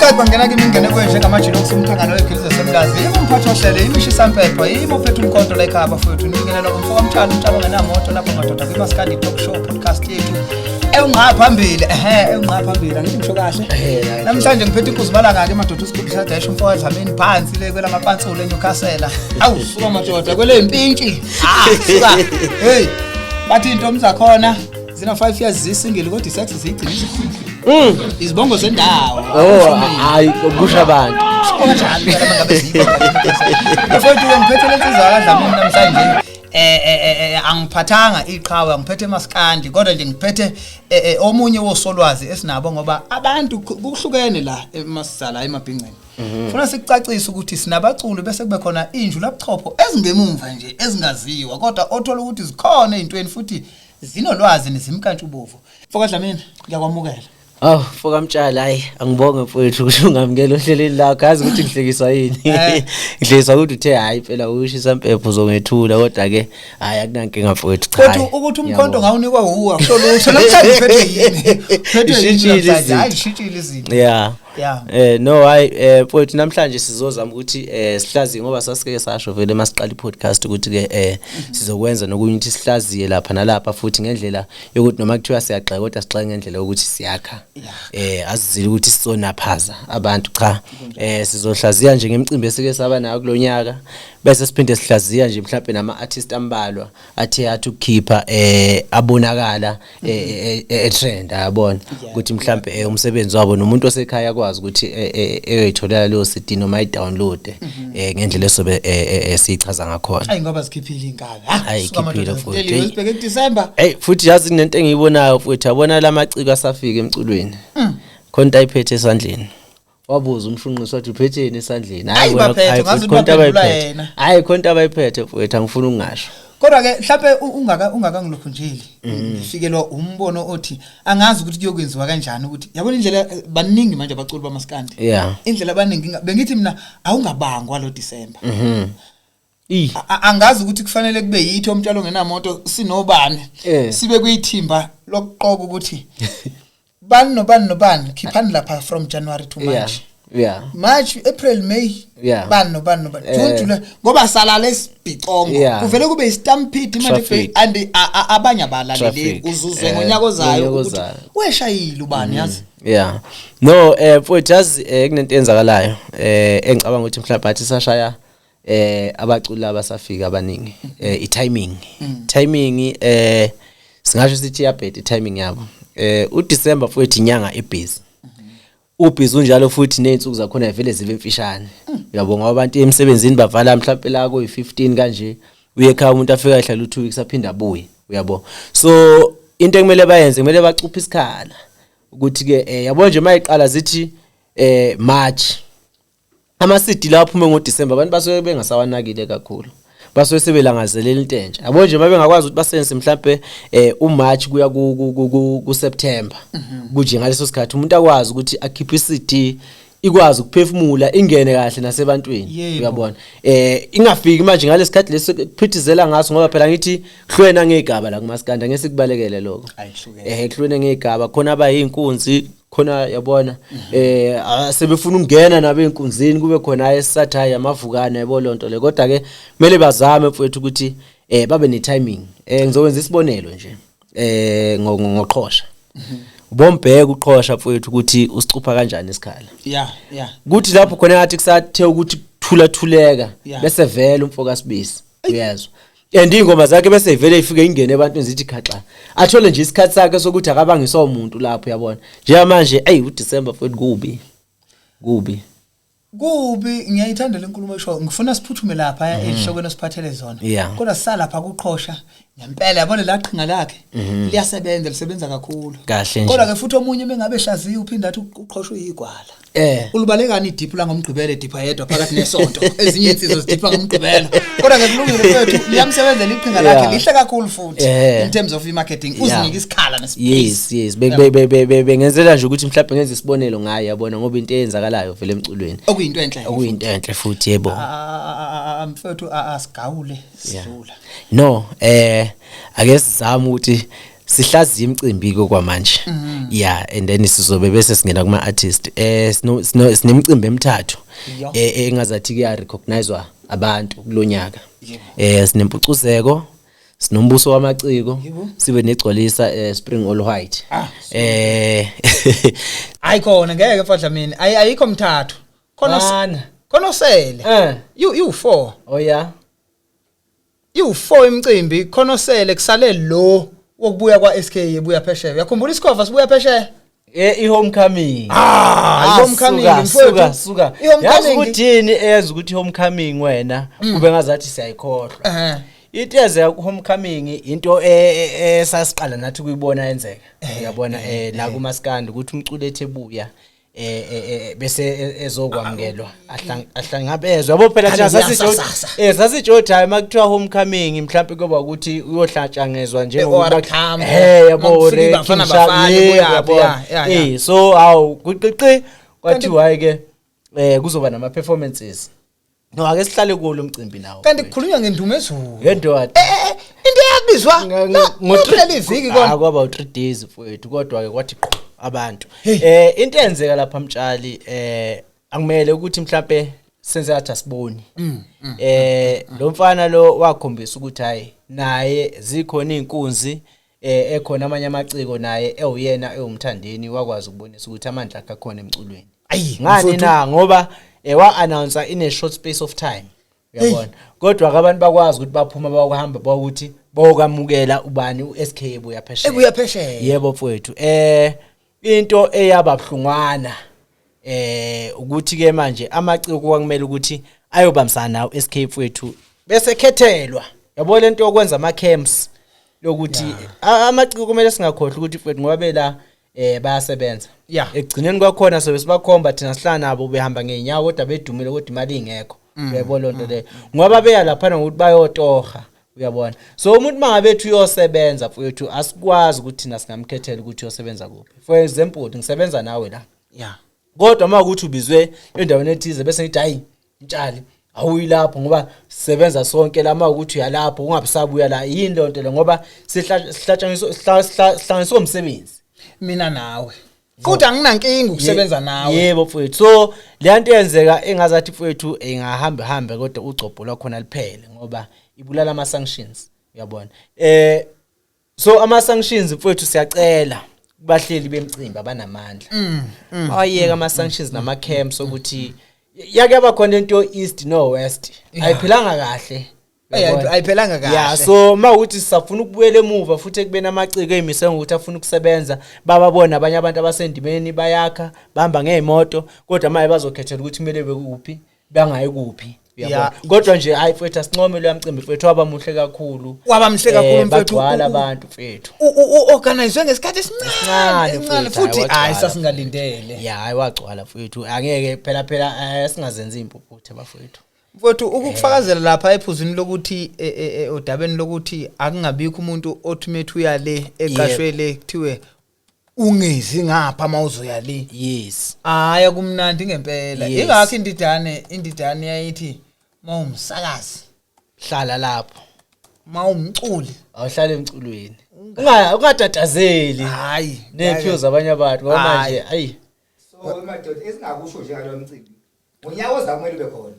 Isikhathi bangena kimi ingene kuye njengamajilo okusumthangano wegilizo semlazi. Yimi umphathi wohlelo, yimi ishisampepha, yimi ophethe umkhonto la ekhaya bafowethu. Nibingelela umfo kamtshalo, umtshalo ongenamoto lapho madoda kwiMaskandi Talk Show podcast yethu. Ewungqa phambili, ehe, ewungqa phambili, angithi ngisho kahle. Ehhe, Namhlanje ngiphethe inkuzimalanga ke madoda usigubhu sadash umfo kaDlamini phansi le kwelamapantsula eNewcastle. Awu suka madoda kwele impintshi. Ah, suka. Hey, bathi intombi zakhona zina 5 years zisingile kodwa isex ziyigcina isikhulu. Izibongo zendawo. Oh, hayi kusho abantu. Kanjani phela mangabe ziyibonga. Mfowethu ke ngiphethe lensizwa kaDlamini namhlanje. Angiphathanga iqhawe, ngiphethe emaskandi kodwa nje ngiphethe omunye wosolwazi esinabo ngoba abantu kuhlukene la emasizala emabhingceni. Funa sikucacise ukuthi sinabaculi bese kube khona inju labuchopho ezingemumva nje ezingaziwa kodwa othola ukuthi zikhona ezintweni futhi zinolwazi nezimkantshubovu. Mfoka Dlamini, ngiyakwamukela. Aw, mfoka Mtshali, hayi angibonge mfowethu ukuthi ungamukela ohlelweni lakho. Yazi ukuthi ngihlekiswa yini? Ngihlekiswa ukuthi uthe hayi phela ushisa impepho uzongethula kodwa ke hayi akunankinga mfowethu cha. Kodwa ukuthi umkhonto ngawunikwa wuwa kusho lutho namhlanje uphethwe yini? Uphethwe yini Ishintshile namhlanje? izinto. Hayi ishintshile izinto. Yeah. Yeah. No hayi mfowethu namhlanje sizozama ukuthi sihlaziye ngoba sasike sasho vele masiqala i-podcast ukuthi ke sizokwenza nokunye ukuthi sihlaziye lapha nalapha futhi ngendlela yokuthi noma kuthiwa siyagxeka kodwa sigxeke ngendlela yokuthi siyakha. Asizile ukuthi sizonaphaza abantu cha. Sizohlaziya nje ngemicimbi esike saba nayo kulonyaka bese siphinde sihlaziya nje mhlawumbe nama artist ambalwa athe athi ukukhipha abonakala e-trend yabona ukuthi mhlawumbe umsebenzi wabo nomuntu osekhaya akwazi ukuthi eyoyitholela leyo CD noma ayi-download ngendlela esobe siyichaza ngakhona. Ayi ngoba zikhiphile inkabi. Ayi, ikhiphile futhi. Hey. Sibheke December. Hey futhi yazi kunento engiyibonayo futhi yabona lamaciko asafika emculweni. Khona into ayiphethe esandleni. Wabuza umshunqisi wathi uphetheni esandleni. Ayi, wena, baphethe, hayi, ngazi futhi khona into baphendula abayiphethe. yena. Hayi khona into abayiphethe mfowethu angifuni ukungasho. Kodwa ke mhlawumbe ungaka ngilokhu-njeli ngifikelwa umbono othi angazi ukuthi kuyokwenziwa kanjani ukuthi yabona indlela baningi manje abaculi bamaskandi. Yeah. Indlela abaningi bengithi mina awungabangwa lo December. I Angazi ukuthi kufanele kube yithi omtshalo ongenamoto sinobani sibe kuyithimba lokuqoka ukuthi bani nobani nobani khiphani lapha from January to March. Yeah. March, April, May. Yeah. Bani nobani nobani. June, July ngoba salala esibhicongo. Yeah. Kuvele kube istampede manje Traffic. and abanye abalaleli Traffic. uzuzwe ngonyaka ozayo Ngonyaka ukuthi ozayo. weshayile ubani yazi. Yeah. No mfowethu yazi kunento eyenzakalayo engicabanga ukuthi mhlawumbe athi sashaya abaculi abasafika abaningi i-timing. Timing singasho sithi iyabheda i-timing yabo. uDecember mfowethu inyanga ebusy. Ubhizi unjalo futhi nezinsuku zakhona vele zibe mfishane. Uyabonga ngoba abantu emsebenzini bavala mhlawumbe la kuyi15 kanje. Uye ekhaya umuntu afika ehlala u2 weeks aphinda abuye. Uyabo. So into ekumele bayenze kumele bacuphe isikhala ukuthi ke yabo nje mayiqala zithi March ama CD la aphume ngoDecember abantu basuke bengasawanakile kakhulu. Basuke sebelangazelela into entsha. Yabo nje mabengakwazi ukuthi basenze mhlambe uMarch kuya ku September. Kuje ngaleso sikhathi umuntu akwazi ukuthi akhiphe iCD ikwazi ukuphefumula ingene kahle nasebantwini. Uyabona. Ingafiki manje ngalesikhathi leso kuphithizela ngaso ngoba phela ngithi kuhlwena ngegaba la kumaskanda ngeke sikubalekele lokho. Kuhlwena ngegaba khona abayinkunzi khona yabona sebefuna ukungena nabo enkunzini kube khona esisathi hayi amavukane yabo lonto le kodwa ke kumele bazame mfowethu ukuthi babe ne timing. Ngizokwenza isibonelo nje ngoqhosha. Ubombheka uqhosha mfowethu ukuthi usicupha kanjani isikhala. Yeah, yeah. Kuthi lapho khona ngathi kusathe ukuthi thula thuleka bese vele umfoka Sibisi uyezwa. And ingoma zakhe bese ivele ifike ingene ebantwini zithi khaxa. Athole nje isikhathi sakhe sokuthi akabangiswa umuntu lapho uyabona. Njengamanje ey uDecember futhi kubi. Kubi. Kubi ngiyayithanda lenkulumo esho ngifuna siphuthume lapha ezihlokweni osiphathele zona. Kodwa sisalapha kuqhosha ngempela yabona la qhinga lakhe liyasebenza lisebenza kakhulu. Kodwa ke futhi omunye mengabe hlaziya uphinda athi uqhosha uyigwala. Ulubalekani idiphu la ngomgqibelo edipha yedwa phakathi nesonto ezinye insizwa zidipha ngomgqibelo. Kodwa ke kulungile mfethu liyamsebenzela iqhinga lakhe lihle kakhulu futhi in terms of marketing uzinika isikhala nespace. Yes, yes. Bengenzela nje ukuthi mhlawumbe ngenze isibonelo ngaye yabona ngoba into eyenzakalayo vele emculweni. Okuyinto enhle. Okuyinto enhle futhi yebo. Mfethu asigawule sidlula. No, ake sizame ukuthi sihlaziye imicimbi kwamanje. Yeah, and then sizobe bese singena kuma artist. Sinemicimbi emithathu engazathi kuya recognizewa abantu kulonyaka. Sinempucuzeko, sinombuso wamaciko, sibe negcwalisa Spring All White. Hayi khona ngeke, mfadla, mina ayikho mthathu khona. Bana. Khona osele. You 4. Oh yeah. You 4 imicimbi, khona osele, kusale lo wokubuya kwa SK, ebuya phesheya. Uyakhumbula isikhova sibuya phesheya? I-homecoming. Ah, i-homecoming. Suka, mfowethu. suka, suka. I-homecoming. Yazi ukuthini eyenza ukuthi homecoming wena kube ngazathi siyayikhohlwa? Into eyenzeka ku-homecoming, into esasiqala nathi kuyibona yenzeka, uyabona, la kumaskandi, ukuthi umculo ethi ebuya bese ezokwamukelwa, ahlangabezwe, yabo. Phela thina Sasasa. Sasitsho hayi, makuthiwa homecoming mhlawumbe kuyoba ukuthi uyohlatshangezwa E-OR Tambo. yabo. Makufika Re iBafana King Shaka, Bafana, yebo, ibuyaphi, yabo. ya. So hawu, kuqiqi kwathiwa hayi ke, kuzoba nama performances. No, ake sihlale kuwo lo mcimbi nawo. Kanti kukhulunywa ngendumezulu. Ngendoda. Into eyabizwa kuphela iviki Ah, kona. Kwaba u3 days, mfowethu, kodwa ke kwathi qhu abantu. Hey. Into eyenzeka lapha, mtshali, akumele ukuthi mhlambe senze ngathi asiboni. Lo mfana lo wakhombisa ukuthi hayi, naye zikhona inkunzi, ekhona amanye amaciko, naye ewuyena ewumthandeni, wakwazi ukubonisa ukuthi amandla akhe akhona emculweni. Ayi, Ngani mfowethu. na? Ngoba wa announce in a short space of time, uyabona, kodwa ke abantu bakwazi ukuthi baphuma bakuhamba bakuthi bokamukela ubani, uSK ebuya phesheya. Ebuya phesheya. Yebo mfowethu. Into eyaba buhlungwana ukuthi ke manje amaciko kwakumele ukuthi ayobambisana nawo SK, mfowethu, bese khethelwa, yabo, lento yokwenza ama camps lokuthi amaciko kumele singakhohlwa ukuthi, mfowethu, ngoba bela bayasebenza. Ekugcineni kwakhona sobe sibakhomba thina, sihlala nabo, behamba ngeenyawo kodwa bedumile, kodwa imali ingekho, uyayibona loo nto leyo, ngoba beya laphana ngokuthi bayotoha, uyabona. So umuntu mangabe ethi uyosebenza, mfowethu, asikwazi ukuthi thina singamkhethela ukuthi uyosebenza kuphi. For example, ngisebenza nawe la, kodwa uma ukuthi ubizwe endaweni ethize bese ngithi hayi mtshali, awuyi lapho ngoba sisebenza sonke la, uma ukuthi uyalapho ungabe sabuya la, yini loo nto le? Ngoba sihlanganiswe umsebenzi. Mina nawe kodwa anginankinga ukusebenza nawe. Yebo mfowethu. So le nto yenzeka engazathi, mfowethu, ingahamba hambe, kodwa ugcobho lwakhona liphele ngoba ibulala ama sanctions, uyabona. So ama sanctions, mfowethu, siyacela kubahleli bemcimbi abanamandla bayeka ama sanctions nama camps ukuthi yake yaba khona into east no west, ayiphilanga kahle. Uyabona? Ayiphelanga kahle. Yeah, so mawukuthi sisafuna ukubuyela emuva futhi ekubeni amaciko eyimise ngokuthi afuna ukusebenza, bababona abanye abantu abasendimeni bayakha, bahamba ngey'moto, kodwa manje bazokhethela ukuthi kumele bekuphi, bangayi kuphi, uyabona. Kodwa nje hayi mfethu, asincome loya mcimbi, mfethu, waba muhle kakhulu. Waba muhle kakhulu, mfethu. Bagcwala abantu, mfethu. U-organizwe ngesikhathi esincane. Esincane, esincane mfethu, futhi hhayi, hayi, wagcwala. Sasingalindele. Ya, hayi, wagcwala mfethu, angeke phela phela singazenzi impuphuthe, bafethu. Mfowethu, ukukufakazela lapha ephuzini lokuthi odabeni lokuthi akungabikho umuntu othi methu uya le, eqashwe le, kuthiwe ungezi ngapha mawuzoya le. Hayi, kumnandi ngempela. Ingakho indidane yayithi mawumsakazi Hlala lapho. Mawumculi awuhlale emculweni, ungatatazeli hayi ney'phiwo zabanye abantu, ngoba Hhayi. manje ayi. So madoda, esingakusho nje ngalo mcimbi ngonyaka ozayo, kumele ube khona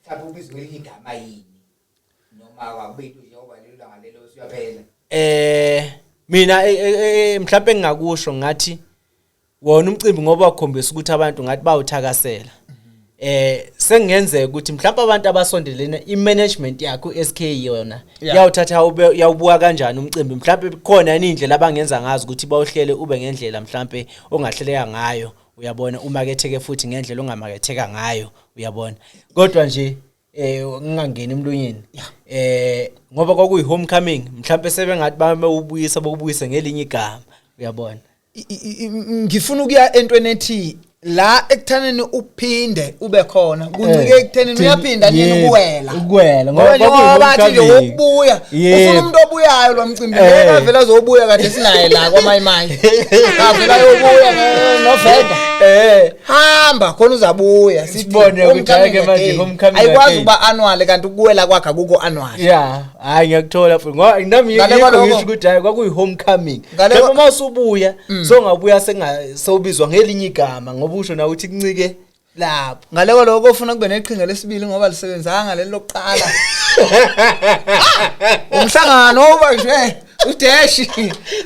mhlawumbe ubizwe ngelinye igama yini, noma akube into njengoba lelo langa lelo siyaphela? Mina mhlawumbe engingakusho ngathi wona umcimbi, ngoba wakhombisa ukuthi abantu ngathi bawuthakasela, sengenzeka ukuthi mhlawumbe abantu abasondelene, i-management yakho SK yona yawuthatha ube yawubuka kanjani umcimbi, mhlawumbe khona yini indlela abangenza ngazo ukuthi bawuhlele ube ngendlela mhlawumbe ongahleleka ngayo, uyabona, umaketheke futhi ngendlela ongamaketheka ngayo, uyabona. Kodwa nje ngingangeni emlonyeni, ngoba kwakuyi homecoming, mhlawumbe sebengathi bamewubuyisa, bokubuyisa ngelinye igama, uyabona. Ngifuna ukuya entweni ethi La ekuthaneni uphinde ube khona kuncike ekuthenini uyaphinda nini ukuwela. Ukuwela. Ngoba njengoba bathi nje kwakuyi-homecoming. wokubuya, ufuna umuntu obuyayo lo mcimbi, ngeke avele azobuya kade sinaye la kwaMayimayi, avele ayobuya November. Hamba khona uzabuya. Sibone ukuthi hhayi ke manje homecoming Ayikwazi again. ukuba annual, kanti ukuwela kwakhe akukho annual. Yeah, hayi, ngiyakuthola futhi ngoba nami Ngale yikho kwaloko- ngisho ukuthi hayi, kwakuyi-homecoming. Ngale Njengoba uma usubuya sowungabuya sewubizwa ngelinye igama, ngoba usho nawe ukuthi kuncike lapho. Ngale kwaloko kofuna kube neqhinga lesibili ngoba lisebenzanga leli lokuqala. Umhlangano uba nje udash.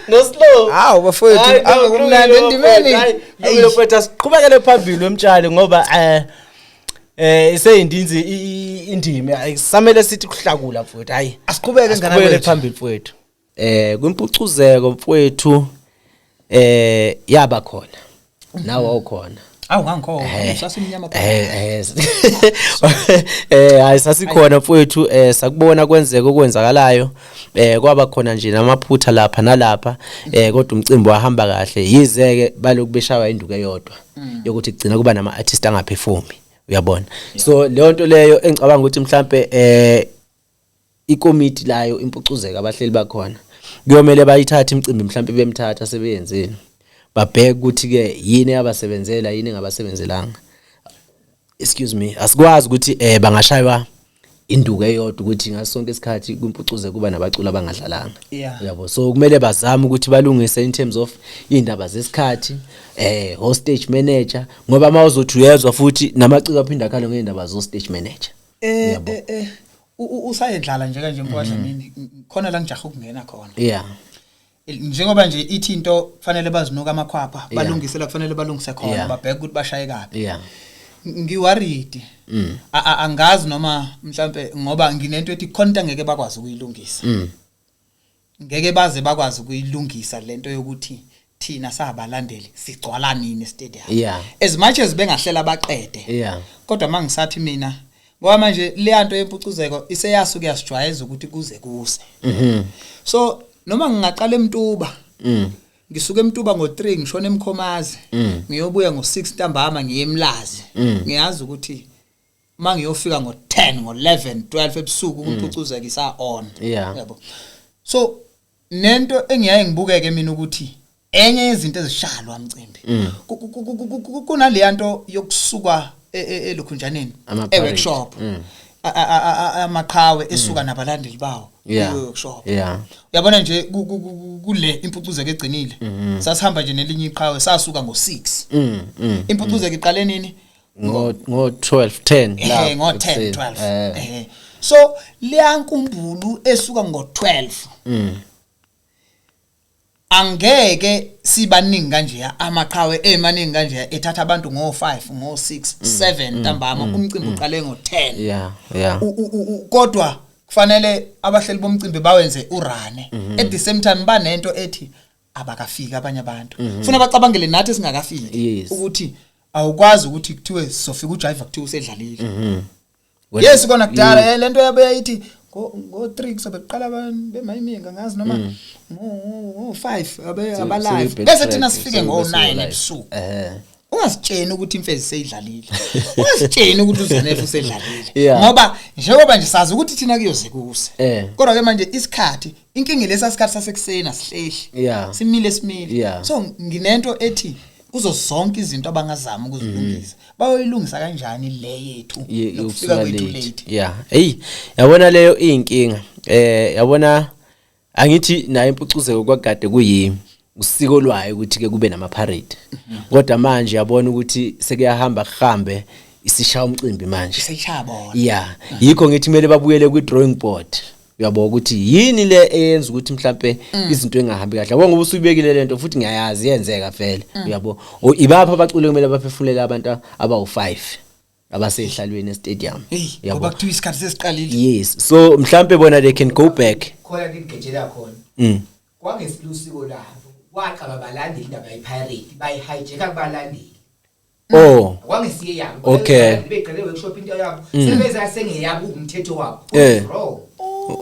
No slow. Hawu bafowethu, Hayi, no, ave kumnandi kulungile endimeni. bafowethu, hayi, kulungile bafowethu, asiqhubekele phambili wemtshali ngoba iseyindinzi indima. Hayi, samele sithi kuhlakula mfowethu, hayi. Asiqhubeke ngana Asiqhubekele kwethu. phambili mfowethu. Kwimpucuzeko mfowethu, yaba khona nawe awukhona. Awu, ngangikhona, sasimnyama. Hayi, sasikhona mfowethu, sakubona kwenzeka okwenzakalayo. Kwaba khona nje namaphutha lapha nalapha, kodwa umcimbi wahamba kahle, yize ke baloku beshawa induku eyodwa yokuthi kugcina kuba nama artist angaperformi, uyabona. So leyo nto leyo engicabanga ukuthi mhlambe ikomiti layo impucuzeka, abahleli bakhona kuyomele bayithathe imicimbi mhlambe bemthatha sebeyenzile, babheke ukuthi ke yini eyabasebenzela, yini engabasebenzelanga. Excuse me, asikwazi ukuthi bangashaywa induku eyodwa ukuthi ngaso sonke isikhathi kwimpucuze kuba nabaculi abangadlalanga. Yabo, so kumele bazame ukuthi balungise in terms of indaba zesikhathi, hostage manager, ngoba mawuzothi uyezwa futhi namaciko aphinda akhale ngeindaba zo stage manager. Yabo. Usayendlala nje kanje mfowethu, khona la ngijaha ukungena khona. Njengoba nje ithi into kufanele bazinuka amakhwapha, balungise la kufanele balungise khona, babheke ukuthi bashaye kabi. Ngiworried. Angazi noma mhlambe ngoba nginento ethi khona into angeke bakwazi ukuyilungisa. Ngeke baze bakwazi ukuyilungisa lento yokuthi thina sabalandeli sigcwala nini stadium. As much as bengahlela baqede. Kodwa mangisathi mina, ngoba manje le nto yempucuzeko iseyasuke yasijwayeza ukuthi kuze kuse. So noma ngingaqala eMtuba, ngisuka eMtuba ngo3 ngishona eMkhomazi, ngiyobuya ngo6 ntambama ngiye eMlazi. Ngiyazi ukuthi mangiyofika ngo10, ngo11, 12 ebusuku kumpucuzeko isa on. Yabo. So nento engiyaye ngibukeke mina ukuthi enye yezinto ezishalwa mcimbi, kunaleya nto yokusuka elokhunjaneni, Ama-parade. e-workshop, amaqhawe esuka nabalandeli bawo kwi-workshop. Uyabona nje kule impucuzeko egcinile, sasihamba nje nelinye iqhawe, sasuka ngo6. Impucuzeko iqale nini? Ngo 12 10 lapho ngo-10 ekuseni. 12. So leyankumbulu esuka ngo-12, angeke sibaningi kanje amaqhawe emaningi kanje ethatha abantu ngo5, ngo6, 7 ntambama, umcimbi uqale ngo10. yeah yeah Kodwa kufanele abahleli bomcimbi bawenze urane. At the same time banento ethi abakafiki abanye abantu, funa bacabangele nathi singakafiki, ukuthi awukwazi ukuthi kuthiwe sizofika ujive kuthiwe usedlalile. Yes, kona kudala lento yabe yayithi ngo 3 kuzobe kuqala abantu bemayiminga, ngazi noma ngo 5 abe abalive, bese thina sifike ngo 9 ebusuku. Ungasitsheni ukuthi imfezi seyidlalile, ungasitsheni ukuthi uZenefu usedlalile, ngoba njengoba nje sazi ukuthi thina kuyoze kuse. Kodwa ke manje isikhathi, inkinga lesa sikhathi sasekuseni asihlehli, simile simile. So nginento ethi kuzo zonke izinto abangazama ukuzilungisa, bayoyilungisa kanjani le yethu nokufika Yokufika kwethu late. late? Yeah, hey, yabona leyo iyinkinga. Yabona, angithi nayo impucuzeko kwakade kuyi usiko lwayo ukuthi ke kube nama parade, kodwa manje yabona ukuthi sekuyahamba kuhambe, isishaya umcimbi manje. Seyishaya bona. Yeah, yikho ngithi kumele babuyele kwi drawing board, uyabo, ukuthi yini le eyenza ukuthi mhlambe izinto engahambi kahle, yabo, ngoba usuyibekile lento futhi ngiyayazi yenzeka vele, uyabo. Ibapha abaculi kumele baphefumulele abantu abawu5 abasehlalweni estadium. Hey, Uyabo? ngoba kuthiwa isikhathi sesiqalile. Yes, so mhlambe bona they can go back. Khona ngigejela khona. Kwangesilusiko labo, waqaba abalandeli indaba ye-pirate, bayi-hijacka kubalandeli. Oh. Kwangesiye yabo. Beqale workshop into yabo, sebeza sengeyabo, umthetho wabo. Wrong.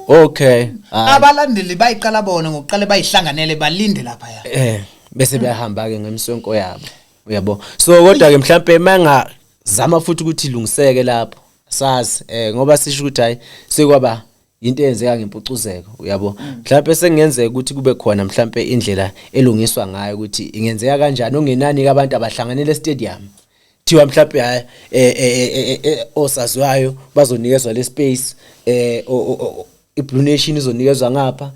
Okay. Hayi. Abalandeli bayiqala bona ngokuqale bayihlanganele, balinde lapha ya. Bese bayahamba ke ngemsonko yabo. Uyabo, so kodwa ke mhlambe mangazama futhi ukuthi ilungiseke lapho, sazi ngoba sisho ukuthi hayi, sekwaba into eyenzeka ngempucuzeko, uyabo. Mhlawumbe sengenzeka ukuthi kube khona mhlawumbe indlela elungiswa ngayo ukuthi ingenzeka kanjani, ongenani ke abantu abahlanganele stadium, thiwa mhlawumbe hayi, osaziwayo bazonikezwa le space, iBlue Nation izonikezwa ngapha,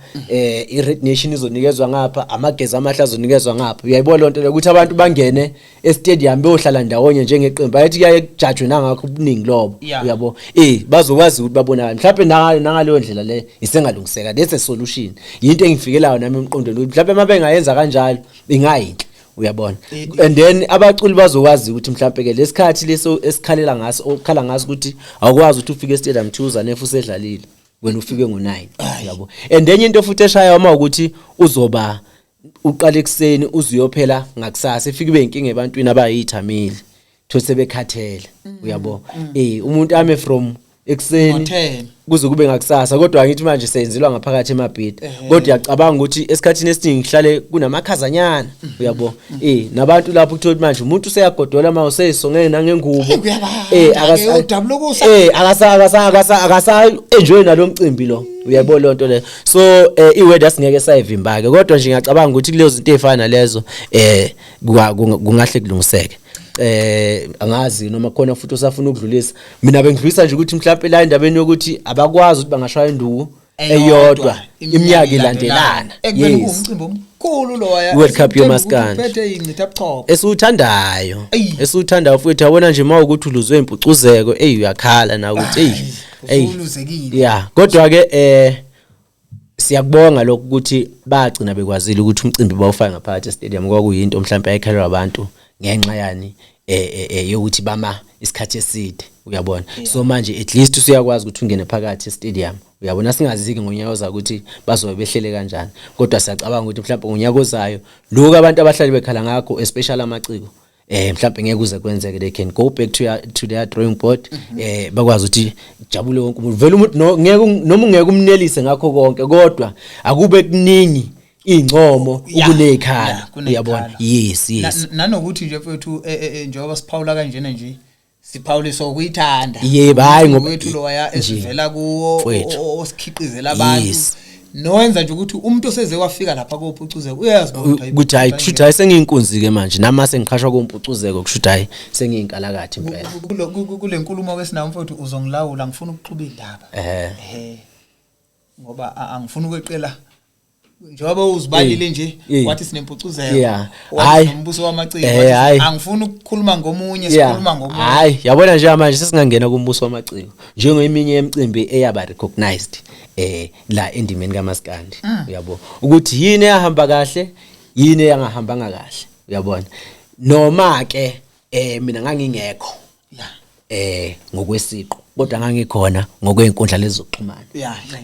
iRed Nation izonikezwa ngapha, amageza amahle azonikezwa ngapha. Uyayibona lonto le, ukuthi abantu bangene estadium beyohlala ndawonye njengeqembu, ayithi kuyaye kujudgwe nangakho ubuningi lobo. Uyabo, bazokwazi ukuthi babonakale mhlawumbe nangaleyo ndlela le isengalungiseka. That's a solution, yinto engifikelayo nami emqondweni ukuthi mhlawumbe uma bengayenza kanjalo ingayinhle, uyabona. And then abaculi bazokwazi ukuthi mhlawumbe ke lesikhathi leso esikhalela ngaso, okhala ngaso ukuthi awukwazi ukuthi ufike estadium Tuesday nefu usedlalile, wena ufike ngo9, yabo. And enye into futhi eshaya uma ukuthi uzoba uqala ekuseni uzuyophela ngakusasa, ifike ibe inkinga ebantwini abayithamile, thothi sebekhathele, uyabo. Umuntu ame from ekuseni Ngo-10. kuze kube ngakusasa, kodwa ngithi manje senzelwa ngaphakathi emabhidi, kodwa uyacabanga ukuthi esikhathini esiningi kuhlale kunamakhazanyana, uyabo, nabantu lapho uthola ukuthi manje umuntu useyagodola uma useyisonge nangengubo. Kuyabanda eh ke, udabula ukusa. Akasa enjoy nalomcimbi lo, uyayibona lonto le. So iweather singeke sayivimba ke, kodwa nje ngiyacabanga ukuthi kulezo zinto ezifana nalezo kungahle kulungiseke. Angazi noma khona futhi usafuna ukudlulisa. Mina bengidlulisa nje ukuthi mhlawumbe la endabeni yokuthi abakwazi ukuthi bangashaya induku eyodwa iminyaka ilandelana. Ekubeni kuwumcimbi omkhulu lowaya. World Cup yomaskandi. Uphethe ingcitha buchopho. Esiwuthandayo. Eyi. Esiwuthandayo futhi, yabona nje uma ukuthi uluzwe impucuzeko, eyi, uyakhala na ukuthi eyi, eyi. Usuluzekile. Yeah, kodwa ke siyakubonga lokhu ukuthi bagcina bekwazile ukuthi umcimbi bawufake ngaphakathi estadium. Kwakuyinto mhlawumbe ayikhalelwa abantu ngenxa yani yokuthi bama isikhathi eside, uyabona. So manje at least usuyakwazi ukuthi ungene phakathi estadium, uyabona. Singazi-ke ngonyaka ozayo ukuthi bazobe behlele kanjani, kodwa siyacabanga ukuthi mhlawumbe ngonyaka ozayo lokhu abantu abahlale bekhala ngakho, especially amaciko, mhlawumbe ngeke kuze kwenzeke. They can go back to their drawing board, bakwazi ukuthi jabule wonke umuntu. Vele umuntu no, ngeke noma ungeke umnelise ngakho konke, kodwa akube kuningi incomo ukunezikhala. Kuney'khala. Uyabona, yes. Nanokuthi nje mfethu, njengoba siphawula kanjena nje, siphawuliswa ukuyithanda. Yebo, hhayi ngoba wethu lowaya nje, esivela kuwo mfowethu. osikhiqizela abantu nowenza nje ukuthi umuntu oseze wafika lapha kophucuzeko uyazi ukuthi hayi, kusho ukuthi hayi, sengiyinkunzi ke manje, nami sengiqhashwa kompucuzeko, kusho ukuthi hayi, sengiyinkalakathi impela. Kule nkulumo ke sinayo mfowethu, uzongilawula, ngifuna ukuxuba indaba. Ehhe. Ehe, ngoba angifuni ukweqela njengoba uzibalile nje, wathi sinempucuzeko, wathi sinombuso wamaciko, wathi angifuni ukukhuluma ngomunye, sikhuluma ngomunye. Hayi, yabona nje manje sesingangena kumbuso wamaciko njengeminye yemicimbi eyaba recognized la endimeni kaMaskandi, uyabo, ukuthi yini eyahamba kahle, yini eyangahambanga kahle, uyabona. Noma ke mina ngangingekho ngokwesiqo, kodwa ngangikhona ngokwezinkundla lezi zokuxhumana.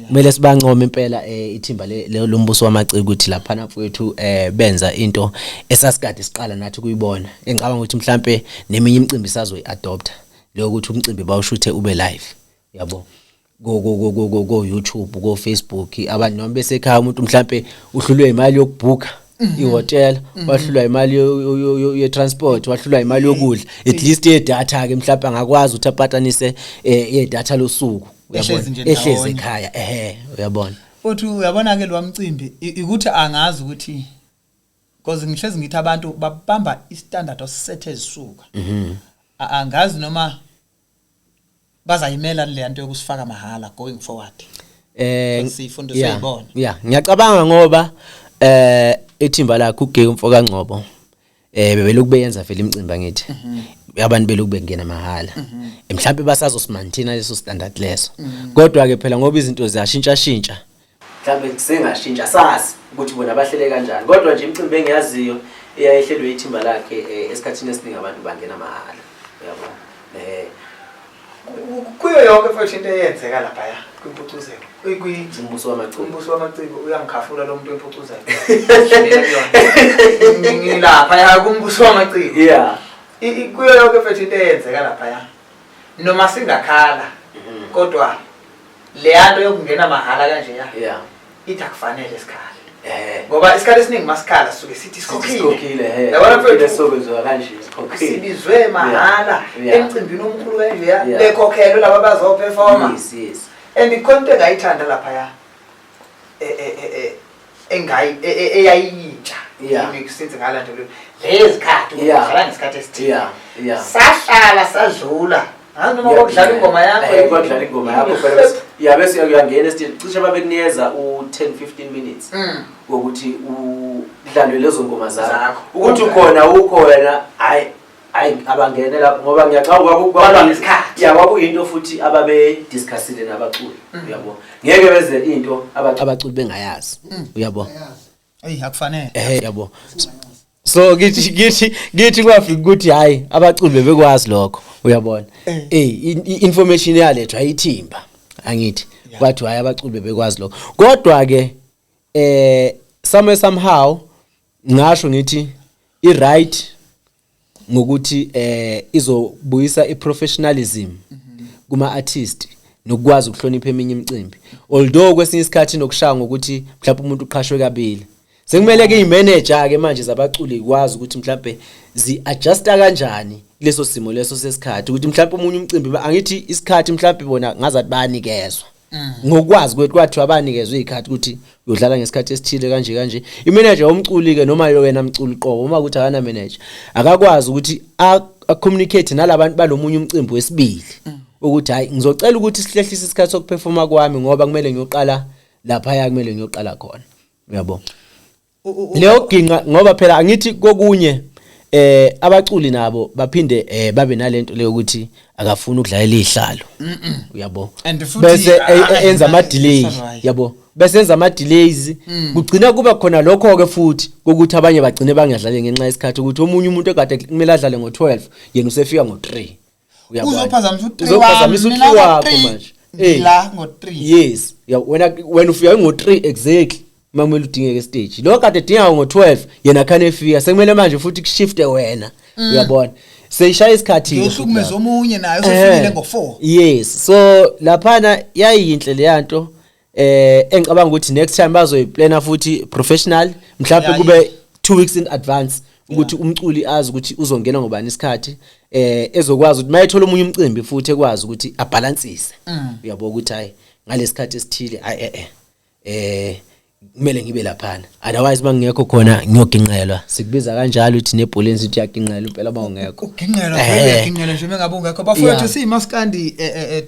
Kumele sibancome impela ithimba lombuso wamaciko ukuthi laphana mfowethu benza into esasikade siqala nathi kuyibona, engicabanga ukuthi mhlambe neminye imicimbi sazoyi-adopta leyo, ukuthi umcimbi bawushuthe ube live, yabo, ko YouTube, ko Facebook, abantu noma besekhaya, umuntu mhlambe uhlulwe imali yokubhuka ihotela, wahlulwa imali ye-transport, wahlulwa imali yokudla, at least yedatha ke mhlawumbe angakwazi ukuthi apatanise yedatha losuku, uyabona. Ehlezi nje ehlezi ndawonye. Ekhaya, ehe, uyabona. Futhi uyabona ke lo mcimbi ukuthi angazi ukuthi, because ngihlezi ngithi abantu babamba istandard osethe ezisuka. Angazi noma bazayimela le nto yokusifaka mahala going forward. Siyifunda siyibona. Yeah, ngiyacabanga ngoba ithimba lakhe uGeke umfoka Ngcobo bebelokhu beyenza vele imicimbi, angithi abantu belokhu bengena mahala, mhlawumbe basazosimaintaina leso standard leso. Kodwa ke phela ngoba izinto ziyashintsha shintsha, mhlawumbe kusengashintsha, sazi ukuthi bona bahlele kanjani. Kodwa nje imicimbi engiyaziyo eyayihlelwe ithimba lakhe, esikhathini esiningi abantu bangena mahala, uyabona. Kuyo yonke futhi into eyenzeka lapha ya kwimpucuzeko. Kwi Umbuso wamaciko. Umbuso wamaciko, uyangikhafula lo muntu wempucuzeko. Ngilapha ya kumbuso wamaciko. Kuyo yonke futhi into eyenzeka lapha ya. Noma singakhala, kodwa le yanto yokungena mahala kanje ya ithi akufanele sikhale. Ngoba isikhathi esiningi masikhala sisuke sithi sikhokhile. Sikhokhile, he. Yabona mfethu, Sokwenziwa kanje, sikhokhile. sibizwe mahhala emcimbini omkhulu kanjeya, bekhokhelwe laba abazoperforma. Yes. And ikhona into engayithanda laphaya, engayi eyayiyintsha kimi since ngalanda lezikhathi, ukudlala ngesikhathi esithile. Yeah, yeah. Sahlala sadlula. Ngazi noma kwakudlala ingoma yakho. Kwakudlala ingoma yakho phela, ya, bese uyangena estage, cishe babekunikeza u-10 15 minutes wokuthi udlalwe lezo ngoma zakho. Zakho. Ukuthi ukhona ukhona, hayi hayi, abangene lapho ngoba ngiyacabanga Balwa ngesikhathi. Ya, kwakuyinto futhi ababe discussile nabaculi, uyabo, ngeke beze into abaculi bengayazi, uyabo. Eyi, akufanele. Yabo, so kithi kwafika ukuthi hayi, abaculi bebekwazi lokho, uyabona. Information yalethwa ayithimba, angithi kwathi hayi, abaculi bebekwazi lokho, kodwa ke somewhere somehow ngasho ngithi i right ngokuthi izobuyisa iprofessionalism kuma artist nokwazi ukuhlonipha eminye imicimbi, although kwesinye isikhathi nokushaya ngokuthi mhlawumbe umuntu uqhashwe kabili, sekumele ke imanager ke manje zabaculi ikwazi ukuthi mhlawumbe zi-adjusta kanjani kuleso simo leso sesikhathi, ukuthi mhlawumbe omunye umcimbi angithi isikhathi mhlawumbe bona ngazathi bayanikezwa ngokwazi kwethu, kwathiwa banikezwe izikhathi ukuthi uyodlala ngesikhathi esithile kanje kanje. Imanager yomculi ke noma wena mculi qobo, uma ukuthi akana manager, akakwazi ukuthi a-communicate nalabantu balomunye umcimbi wesibili ukuthi hayi, ngizocela ukuthi sihlehlise isikhathi sokuperforma kwami ngoba kumele ngiyoqala lapha, kumele ngiyoqala khona, uyabo. Leyo ginqa, ngoba phela angithi kokunye abaculi nabo baphinde babe nalento leyo ukuthi akafuni ukudlalela ihlalo, uyabo. And futhi, Bese enza ama delay. That's right. Yabo, bese enza ama delays, kugcina kuba khona lokho ke futhi kokuthi abanye bagcine bangadlali ngenxa yesikhathi, ukuthi omunye umuntu ekade kumele adlale ngo12 yena usefika ngo3, uyabona. Uzophazamisa u-3. Uzophazamisa u-3 wakho manje. La ngo-3. Yes, ya, wena ufika ngo3 exactly makumele udingeke stage, lo kade edinga ngo12 yena khane efika, sekumele manje futhi kushifte wena, uyabona, seyishaya isikhathi. Uyohlukumeza omunye naye osefikile ngo-4. Yes, so laphana yayinhle leyanto, engicabanga ukuthi next time bazoyiplana futhi professional, mhlawumbe kube 2 weeks in advance ukuthi umculi azi ukuthi uzongena ngobani isikhathi, ezokwazi ukuthi mayethola omunye umcimbi futhi ekwazi ukuthi abalansise, uyabo, ukuthi hayi, ngalesikhathi esithile hayi, kumele ngibe laphana, otherwise mangingekho khona ngiyoginqelwa, sikubiza kanjalo uthi nebholeni sithi uyaginqelwa impela mawungekho. Uginqelwa vele, uyaginqelwa nje mengabe ungekho. Bafowethu, siyimaskandi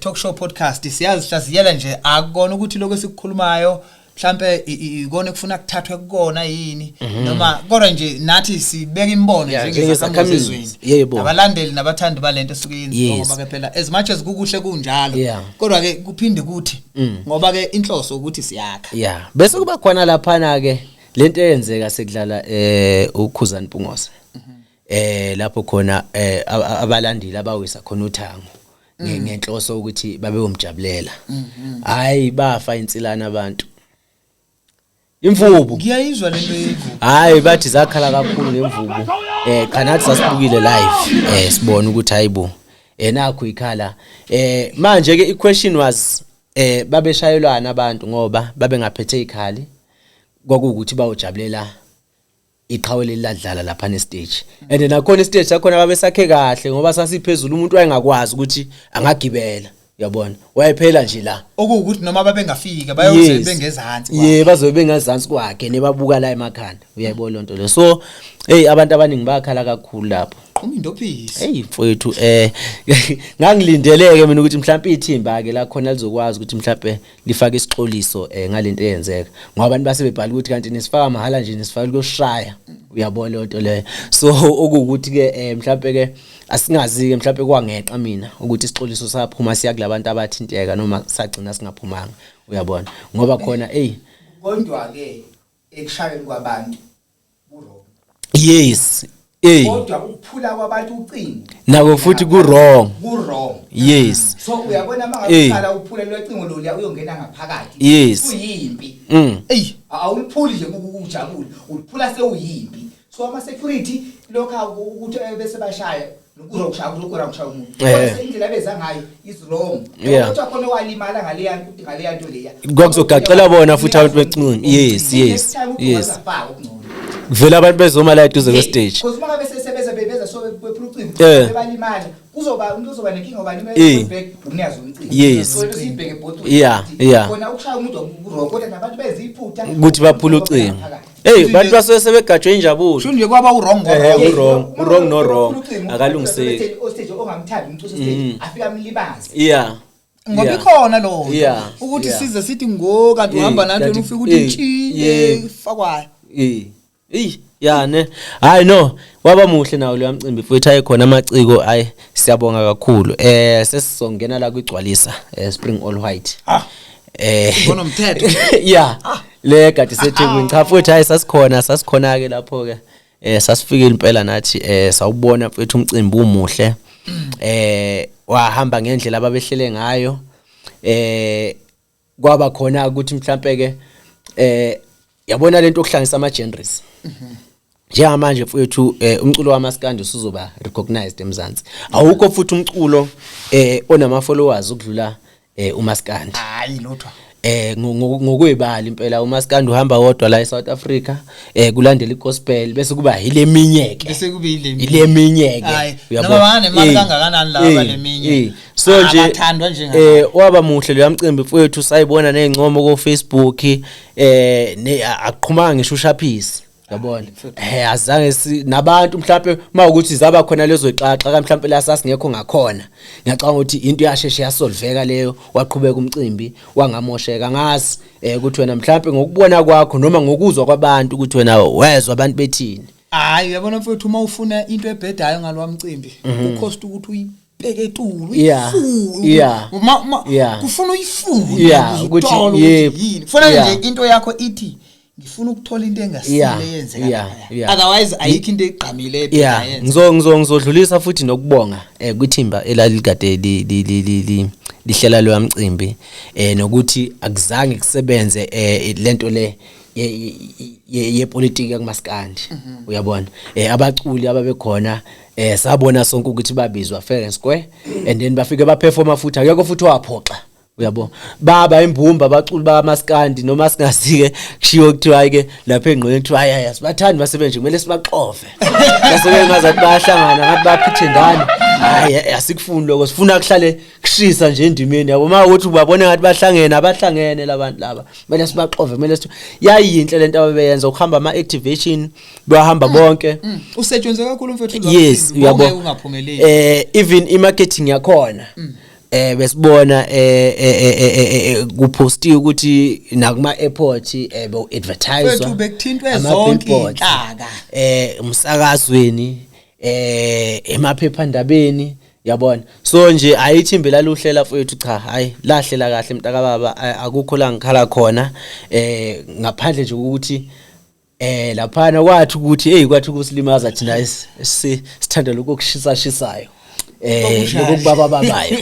talk show podcast, siyazihlaziyela nje, akukona ukuthi lokho esikukhulumayo mhlambe ikona ekufuna kuthathwe kukona yini noma, kodwa nje nathi sibeka imibono njengezakhamuzi njengezakhamuzi. ezweni, nabalandeli nabathandi balento esuke yenziwa, ngoba ke phela as much as kukuhle kunjalo, kodwa ke kuphinde kuthi ngoba ke inhloso ukuthi siyakha. Yeah, bese kuba khona laphana ke lento eyenzeka sekudlala uKhuzani Mpungose, lapho khona abalandeli abawisa khona uthango ngenhloso ukuthi babeyomjabulela, hayi, bafa insilana abantu, imvubu. Ngiyayizwa lento yemvubu. Hayi, bathi zakhala kakhulu ngemvubu. Cha, nathi sasibukile live, sibona ukuthi hayibo, nakho ikhala. Manje ke i-question was, babeshayelwana abantu ngoba babengaphethe ikhali, kwakuwukuthi bayojabulela iqhawe leli ladlala lapha ne-stage, and nakhona istage sakhona babesakhe kahle ngoba sasiphezulu, umuntu wayengakwazi ukuthi angagibela, uyabona, wayephela nje la. Okuwukuthi noma babengafika bayoze bengezansi kwakhe. Ye, bazobe bengezansi kwakhe nebabuka la emakhanda, uyayibona lonto le. So hey, abantu abaningi bakhala kakhulu lapho. Qhuma indophisi. Hey mfowethu, ngangilindeleke mina ukuthi mhlawumbe ithimba ke la khona lizokwazi ukuthi mhlawumbe lifake isixoliso ngalento eyenzeka, ngoba abantu base bebhala ukuthi kanti nisifaka mahala nje, nisifaka kuyoshaya, uyabona leyo nto leyo. So okuwukuthi ke mhlawumbe ke asingazi ke, mhlawumbe kwangeqa mina ukuthi isixoliso saphuma siya kulabantu abathinteka noma sagcina singaphumanga, uyabona, ngoba khona hey. Kodwa ke ekushayeni kwabantu ku-wrong. Yes. Kodwa ukuphula kwabantu ucingo Nako futhi ku wrong. Ku-wrong. So uyabona, uma ngabe uqala uphula lwecingo loluya uyongena ngaphakathi, kuyimpi. Eyi. Awuliphuli nje ujabule, uliphula sewuyimpi. So ama-security lokho ukuthi bese bashaya. Kuzokushaya kuzokushaya umuntu. Kodwa indlela abeza ngayo is wrong. Kodwa khona walimala ngaleya nto ngaleya nto leya. Kwakuzogaqela bona futhi abantu bencane. Yes. Kuvela abantu bezoma la eduze kwe stage. Because uma ngabe sesebeza bebeza so bephula ucingo bebalimala kuzoba umuntu ozoba nenkinga ngoba limele back umnikazi womcimbi. So sibheke both. Khona ukushaya umuntu ku-wrong kodwa nabantu benza iphutha ukuthi baphula ucingo. Hey, bantu basuke sebegajwe injabulo. Sho nje kwaba u-wrong ngo wrong, u-wrong no wrong. Akalungiseki. O stage ongamthandi umuntu stage afika amlibaze. Ngoba ikhona lo ukuthi size sithi ngo kanti uhamba nathi ufika ukuthi ntshile fakwayo. Ya ne. Hayi no, waba muhle nawo lo mcimbi futhi ayikhona amaciko, hayi siyabonga kakhulu. Sesizongena la kwigcwalisa Spring All White. Ngonomthetho. Le kade seThekwini. Cha futhi hayi sasikhona ke lapho ke. Sasifikile impela nathi sawubona mfethu umcimbi umuhle. Wahamba ngendlela ababehlele ngayo. Kwaba khona ukuthi mhlambe ke yabona lento okuhlanganisa ama genres. Njengamanje mfethu umculo wamaskandi usuzoba recognized eMzansi. Awukho futhi umculo onama followers ukudlula umaskandi. Hayi lutho. Ngokwebali impela umaskandi uhamba wodwa la eSouth Africa, kulandela igospel bese kuba ileminyeke. Bese kube ileminyeke. Uyabona noma banemali kangakanani laba leminye. So nje abathandwa njenga waba muhle lo mcimbi mfethu, sayibona nezincomo ku Facebook, aqhumanga ngisho ushaphisi. Yabona azange nabantu mhlawumbe mawukuthi zaba khona lezo xaxa mhlawumbe la sasingekho ngakhona. Ngiyacabanga ukuthi into yasheshe yasolveka leyo, waqhubeka umcimbi wangamosheka. Ngazi ukuthi wena mhlawumbe ngokubona kwakho noma ngokuzwa kwabantu ukuthi wena wezwa abantu bethini. Hayi uyabona mfethu, uma ufuna into ebhedayo ngalo mcimbi ukhost ukuthi uyibheke etulu, uyifune. Kufuna uyifune ukuthi yini. Kufuna nje into yakho ithi ngifuna ukuthola into engasile yenzeka lapha. Otherwise ayikho into egqamile ebhedayo. Ngizodlulisa futhi nokubonga kwithimba elalikade lihlela lo mcimbi, nokuthi akuzange kusebenze lento le yepolitiki kumaskandi. Uyabona abaculi ababekhona sabona sonke ukuthi babizwa fair and square, and then bafike baperforma futhi akekho futhi waphoxa. Uyabo baba imbumba abaculi bamaskandi noma singasike kushiwo kuthiwa hayi ke lapha engqondweni kuthiwa hayi hayi asibathandi basebenze kumele sibaxove. Bese ngazathi bayahlangana ngathi baphithendana. Hayi asikufuni lokho, sifuna kuhlale kushisa nje endimeni yabo. Uma ukuthi ubabone ngathi bahlangene, abahlangene labantu laba kumele sibaxove, kumele yayinhle lento ababeyenza ukuhamba ama activation bahamba bonke. Usetshenzwe kakhulu mfethu lo. Yes, uyabo ungaphumeleli. Even i-marketing yakhona besibona kupostiwe ukuthi nakuma airport be advertise mfethu bekuthintwe zonke inhlaka umsakazweni emaphephandabeni yabona. So nje ayithimbe laluhlela mfethu, cha hayi lahlela kahle mntaka baba, akukho la ngikhala khona ngaphandle nje ukuthi laphana kwathi ukuthi hey kwathi kusilimaza thina sithanda lokho kushisa shisayo lokho kubaba babayo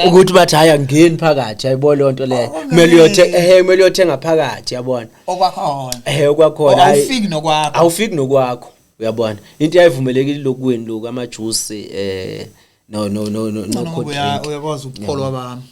ukuthi bathi hayi angeni phakathi, ayibona lonto leyo kumele uyothenga kumele uyothenga phakathi yabona okwakhona okwakhona awufiki nokwakho, awufiki nokwakho uyabona. Into ayivumelekile lokweni lokhu ama juice no no no no cold drink. Uyakwazi ukukholwa bami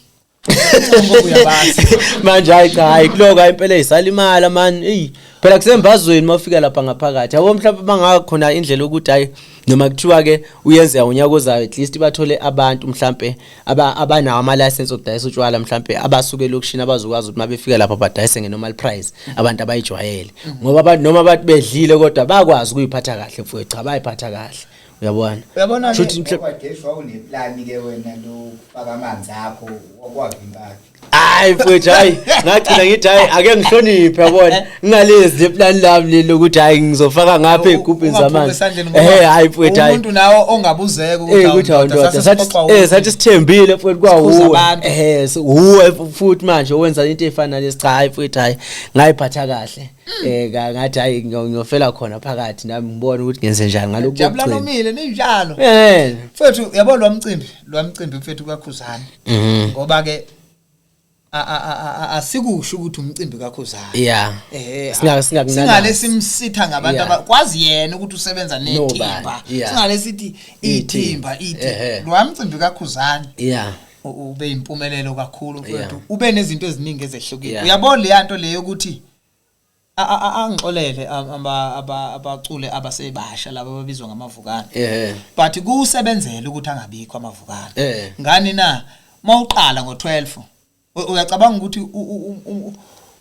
manje hayi cha hayi kuloko impela isalimala man. Hey phela kusembazweni mawufika lapha ngaphakathi yabo, mhlawumbe bangakhona indlela ukuthi hayi noma kuthiwa ke uyenzeka unyaka ozayo at least bathole abantu mhlambe abanawo ama license okudayisa utshwala mhlambe abasuke elokishini abazokwazi ukuthi mabefika lapha badayise nge normal price abantu abayijwayele, ngoba abantu noma abantu bedlile kodwa bakwazi ukuyiphatha kahle mfowethu, cha bayiphatha kahle uyabona. Uyabona ke ngoba uneplan ke wena lokufaka amanzi akho okwavimba. Hayi mfowethu hayi ngagcina ngithi hayi ake ngihloniphe yabona, ngingalezi le plan lami leli lokuthi hayi ngizofaka ngapha ezigubhini zamanzi. Hayi mfowethu hayi umuntu nawo ongabuzeka ukuthi awundoda sathi sathi sithembile mfowethu kwawuwe uwe futhi manje owenza into efana nalesi. Cha hayi mfowethu hayi ngayiphatha kahle ngathi hayi ngiyofela khona phakathi nami ngibone ukuthi ngenze njani ngalokhu. Jabula nomile ninjalo mfowethu. Yabo lo mcimbi mfethu kaKhuzani, ngoba ke Asikusho ukuthi umcimbi kaKhuzani. Singakunanazi. Singale simsitha ngabantu abakwazi yena ukuthi usebenza nethimba. Nobani. Singale sithi ithimba ithi lo mcimbi kaKhuzani ube impumelelo kakhulu mfowethu, ube nezinto eziningi ezehlukile. Uyabona le yanto leyo ukuthi angixolele abacule abasebasha laba ababizwa ngamavukane, but kusebenzele ukuthi angabikho amavukane. Ngani na? Mawuqala ngo12 uyacabanga ukuthi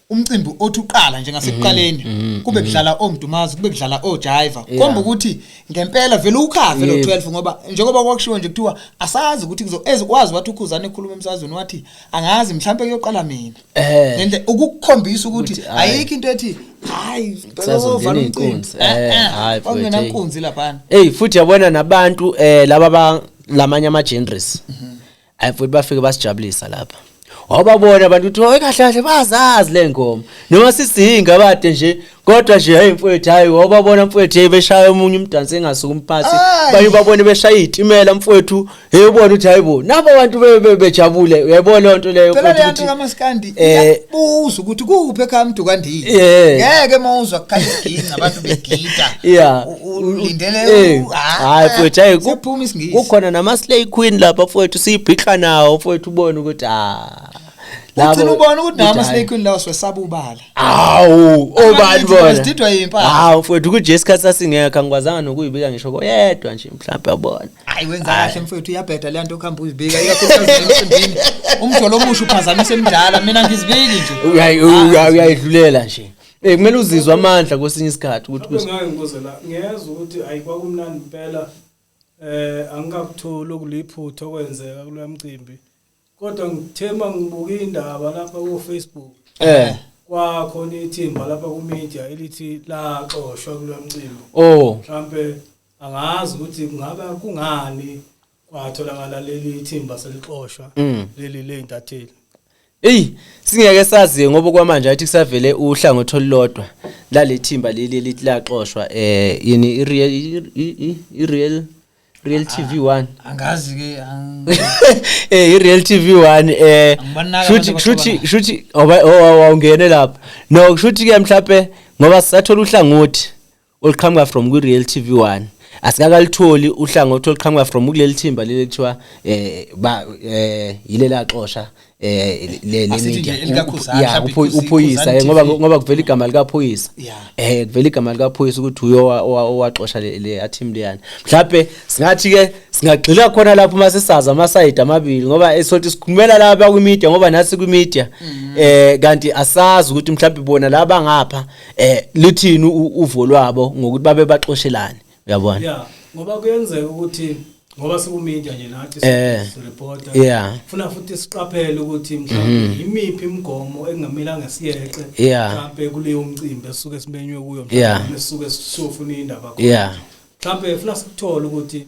umcimbi othi uqala nje ngasekuqaleni kube kudlala oMdumazi, kube kudlala oJaiva, komba ukuthi ngempela vele ukhave lo 12, ngoba njengoba kwakushiwo nje kuthiwa asazi ukuthi kuzo ezikwazi, wathi uKhuzane ekhuluma emsazweni wathi angazi, mhlawumbe kuyoqala mina ngendlela ukukukhombisa ukuthi Ukuthi, hhayi. ayikho into ethi hayi Kusazongena ovala umcimbi. iy'nkunzi. Hhayi, mfowethu, Kwakungena hey. nkunzi laphana. Hey, futhi yabona nabantu laba ba lamanye ama genres. Hayi futhi bafike basijabulisa lapha. Wababona abantu ukuthi hoy, kahle kahle bazazi le ngoma. Noma sisinga bade nje, kodwa nje hey mfowethu, hayi wababona mfowethu, hey beshaya omunye umdansi engasuka umphathi. Ayi. Baye babone beshaya izitimela mfowethu, hey ubona ukuthi hayibo nabo abantu bejabule, uyayibona leyo nto leyo Phela mfowethu le nto ukuthi kaMaskandi iyabuza ukuthi kuphi ekhaya mntu kandini. Ngeke mawuzwa kukhala isiginci, abantu begida, ulindele Hayi mfowethu, hayi Siyaphuma isiNgisi. Kukhona nama slay queen lapha mfowethu, siyibhixa nawo mfowethu, ubone ukuthi ah Ugcina ubona ukuthi nawo hayi. ama-slay queen lawo siwesaba ubala. Awu, obani Amaningi bona? sididwa yimpahla. Hawu mfowethu, kuje isikhathi sasingekho, angikwazanga nokuyibika ngisho koyedwa nje mhlawumbe, yabona. Hayi, wenza kahle mfowethu, iyabheda le nto okuhamba uzibika, ikakhulukazi emcimbini. Umjolo omusha uphazamisa emdala, mina ngizibiki nje. Uyayidlulela nje. Kumele uzizwe amandla kwesinye isikhathi ukuthi Mhlawumbe ngake ngibuze la, ngiyezwa ukuthi ayi kwakumnandi impela, angikakutholi okuliphutha okwenzeka kuloya mcimbi, kodwa ngithema ngibuka indaba lapha ku Facebook, kwakhona ithimba lapha ku media elithi laxoshwa kuloya mcimbi. Mhlambe angazi ukuthi kungaba kungani kwatholakala leli thimba selixoshwa leli leyintatheli. Ey, singeke sazi ngoba kwamanje athi kusavele uhlangothi olulodwa lale thimba leli elithi laxoshwa, yini i-real Real TV 1. Angazi ke. I-Real TV 1. Angibanaki Shuthi abantu shuthi abaxabanayo. Shuthi awungene lapha. No, shuthi ke mhlawumbe ngoba sisathola uhlangothi oluqhamuka from ku Real TV 1. Asikakalitholi uhlangothi oluqhamuka from kuleli thimba leli kuthiwa ba yile laxosha le Asithi media. nje elikaKhuzani, Yeah, mhlawumbe uphoyisa Khuzani ngoba TV. Ngoba kuvela igama likaPhoyisa. Kuvela igama likaPhoyisa ukuthi uyo owaxosha le team leyana. Mhlawumbe singathi ke singagxila khona lapho mase sazi ama side amabili, ngoba esothi sikhulumela lapha kwi media ngoba nathi kwi media kanti asazi ukuthi mhlawumbe bona laba ngapha lithini uvo lwabo ngokuthi babe baxoshelane, uyabona. Yeah, ngoba kuyenzeka ukuthi ngoba siku media nje nathi sireporter, funa futhi siqaphele ukuthi mhlawumbe imiphi imigomo engamelanga siyeqe mhlawumbe kuleyo mcimbi esuke simenywe kuyo, mhlawumbe esuke siyofuna indaba khona. Mhlawumbe funa sikuthole ukuthi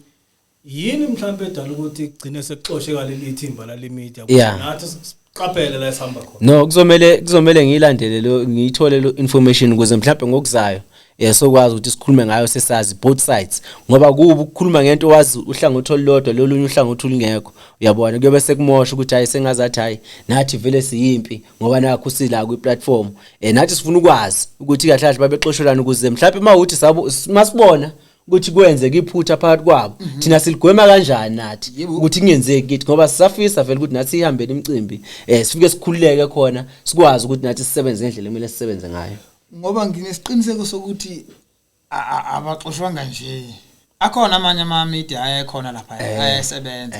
yini mhlawumbe edala ukuthi kugcine sekuxoshe kaleli thimba lale media, nathi siqaphele la esihamba khona. No, kuzomele ngiyilandele lo, ngiyithole lo information ukuze mhlawumbe ngokuzayo sokwazi ukuthi sikhulume ngayo sesazi both sides, ngoba kuba ukukhuluma ngento wazi uhlangothi olulodwa, lolunye uhlangothi olungekho, uyabona, kuyobe sekumosha ukuthi hayi sengazathi hayi nathi vele siyimpi ngoba nakho sila kwi platform, nathi sifuna ukwazi ukuthi kahle kahle babexoshelana, ukuze mhlawumbe mawuthi sabo masibona ukuthi kwenzeka iphutha phakathi kwabo, thina siligwema kanjani nathi ukuthi kungenzeki kithi, ngoba sisafisa vele ukuthi nathi sihambele imicimbi, sifike sikhululeke khona, sikwazi ukuthi nathi sisebenze ngendlela ekumele sisebenze ngayo. Ngoba nginesiqiniseko sokuthi abaxoshwanga nje, akhona amanye ama media ayekhona lapha ayesebenza,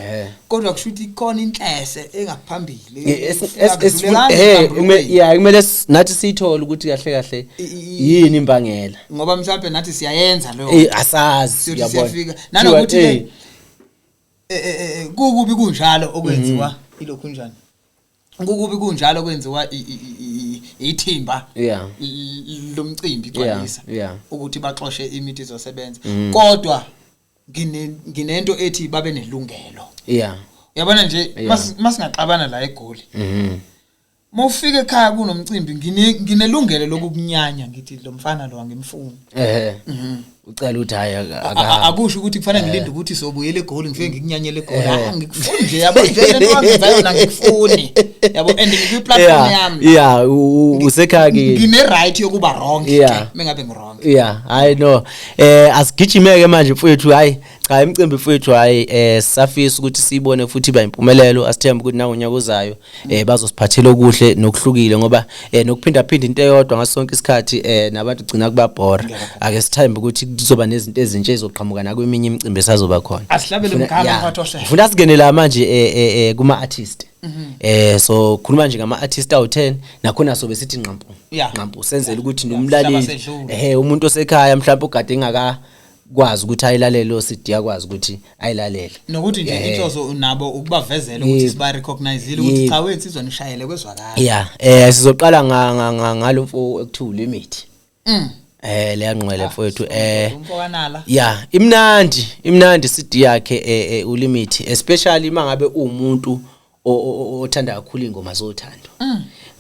kodwa kusho ukuthi ikhona inhlese engaphambili Akudlulelanga emhlambulukweni. Yeah, kumele nathi siyithole ukuthi kahle kahle yini imbangela. Ngoba mhlawumbe nathi siyayenza leyo Asazi, siyothi uyabona. siyafika nanokuthi ke kukubi kunjalo okwenziwa ilokhu njani, kukubi kunjalo kwenziwa ithimba lomcimbi gcwalisa ukuthi baxoshe imithi izosebenza, kodwa nginento ethi babe nelungelo. Uyabona nje, masingaxabana la eGoli, mawufika ekhaya kunomcimbi, nginelungelo lokukunyanya ngithi lo mfana lo angimfuni. Ucela ukuthi hayi Akusho ukuthi kufanele ngilinde ukuthi sobuyela eGoli ngifike ngikunyanyele eGoli. Angikufuni nje, yabo, nje lento wangenza yona ngikufuni, yabo, and ngikwi platform yami. Yeah, usekhaya kini. Ngine right yokuba wrong ke mengabe ngi wrong. Yeah, hayi no, asigijimeke manje mfowethu. Hayi cha, imicimbi mfowethu, hayi, sisafisa ukuthi siyibone futhi iba impumelelo. Asithembe ukuthi nangonyaka ozayo bazosiphathela okuhle nokuhlukile, ngoba nokuphinda phinda into eyodwa ngaso sonke isikhathi nabantu gcina kubabhora. Ake sithembe ukuthi kuzoba nezinto ezintsha ezizoqhamuka nakweminye imicimbi esazoba khona. Asihlabele mkhama, mphathi ohlelo. Ngifuna singene la manje kuma artist. So khuluma nje ngama artist awu10, nakhona sobe sithi nqampu nqampu, senzele ukuthi nomlaleli, Sihlaba sedlule. Umuntu osekhaya mhlawumbe ugade engaka kwazi ukuthi ayilalele lo CD, akwazi ukuthi ayilalele. Nokuthi nje inhloso nabo ukubavezela ukuthi siba recognizeile ukuthi cha wethu, izonishayele kwezwakala. Yeah, sizoqala ngalo mfo ekuthiwa Limit. Leyanqwele mfowethu. Umfokanala. Yeah, imnandi, imnandi CD yakhe uLimit, especially mangabe uwumuntu othanda kakhulu ingoma zothando.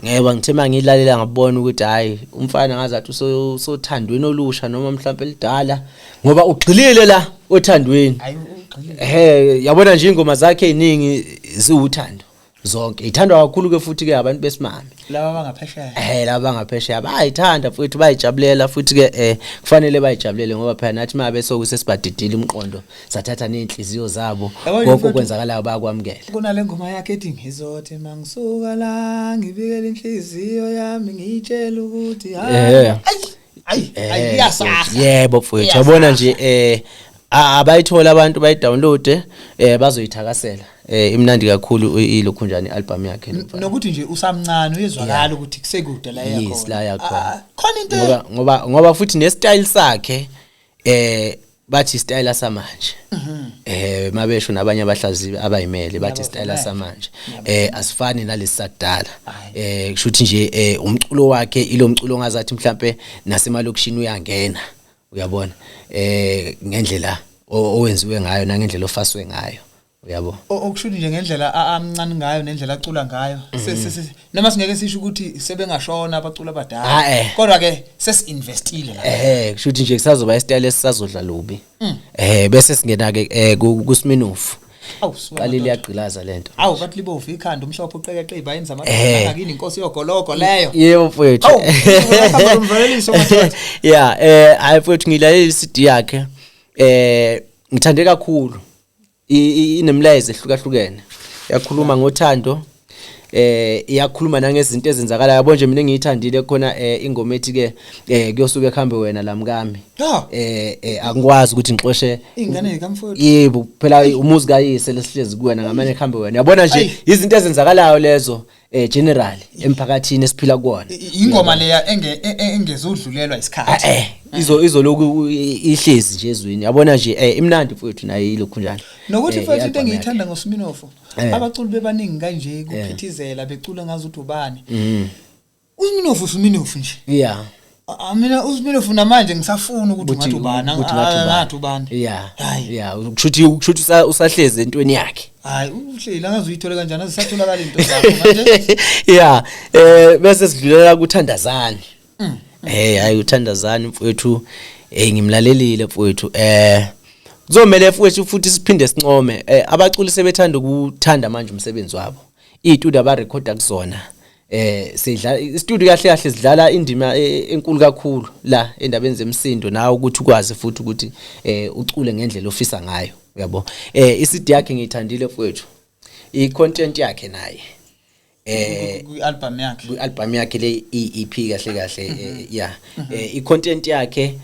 Ngeba ngithe mangilalela ngabona ukuthi hayi, umfana ngazathi usothandweni olusha noma mhlawumbe elidala, ngoba ugxilile la othandweni. Hayi, ugxilile. Ehe, yabona nje ingoma zakhe eziningi ziwuthando zonke, ithandwa kakhulu ke futhi ke abantu besimame. Laba bangaphesheya. Laba bangaphesheya bayayithanda futhi bayijabulela futhi ke kufanele bayijabulele, ngoba phela nathi mabe sokusesibadidile umqondo, sathatha nezinhliziyo zabo, Yabo nje konke mfowethu, okwenzakalayo bayakwamukela. Kunale ngoma yakhe ethi ngizothi mangisuka la ngibikele inhliziyo yami ngiyitshela ukuthi hayi, ayi ayi, iyasaha. Yebo mfowethu, Iyasaha. yabona nje abayithola abantu bayidownload, bazoyithakasela. Imnandi kakhulu ilokhu njani album yakhe lo mfana. Nokuthi nje usamncane, uyezwakala ukuthi kusekude la eyakhona. Yes, la yakhona. Ah, khona into Ngoba futhi ne style sakhe bathi style samanje. Mabesho nabanye abahlaziyi abayimele bathi style samanje asifani nalesi sakudala. Kushuthi nje umculo wakhe ilo mculo ongazathi mhlambe nasemalokishini uyangena, uyabona, ngendlela owenziwe ngayo nangendlela ofaswe ngayo, uyabo. Okusho nje ngendlela amncane ngayo nendlela acula ngayo, noma singeke sisho ukuthi sebengashona abacula abadala, kodwa ke sesi-investile la. Kusho ukuthi nje kusazoba isitayile esisazodla lubi. Bese singena ke kuSminofu. Awu, suka Qalile madoda. iyagqilaza lento. Awu, bathi libovu ikhanda, umhlophe uqekeqe ibayini zamadoda, angakini inkosi yogologo leyo. Yebo mfowethu. Awu, hamba umvaleliso madoda. Yeah, hayi mfowethu, ngilalela iCD yakhe. Ngithande kakhulu. Inemlayezo ehlukahlukene. Yakhuluma ngothando. Iyakhuluma nangezinto ezenzakalayo. Yabo nje mina engiyithandile khona ingoma ethi ke kuyosuka kuhambe wena lamkami. Angikwazi ukuthi ngixoshe Ingane kamfowethu. Yebo, phela umuzi kayise lesihlezi kuwena ngamane kuhambe wena. Yabona nje Ayi. izinto ezenzakalayo lezo generally emphakathini esiphila kuwona. Ingoma leya engezudlulelwa isikhathi. Izoloku ihlezi nje ezweni. Yabona nje imnandi mfowethu naye ilokhu njalo. Nokuthi mfowethu into I-album yakhe. engiyithanda ngoSminofu, abaculi bebaningi kanje kuphithizela becula ngazi ukuthi ubani. USminofu uSminofu nje. Mina uSminofu namanje ngisafuna ukuthi Ukuthi ngathi ubani, ukuthi ngathi ubani. ngathi ubani. Hayi. Yeah, kushuthi usahlezi entweni yakhe. Hayi, uhleli angazi uyithole kanjani, azisatholakala into zakho manje. Yeah, bese sidlulela kuThandazani. Hayi, uThandazani mfowethu, ngimlalelile mfowethu. Kuzomela mfowethu futhi siphinde sincome abaculi sebethanda ukuthanda manje umsebenzi wabo. Istudio abarecorda kuzona, sidlala istudio kahle kahle, sidlala indima enkulu kakhulu la endabeni zemsindo, nawe ukuthi ukwazi futhi ukuthi ucule ngendlela ofisa ngayo, uyabo. iCD yakhe ngiyithandile mfowethu, i-content yakhe naye Kwi-album yakhe. Kwi-album yakhe le EP kahle kahle, yeah, i-content yakhe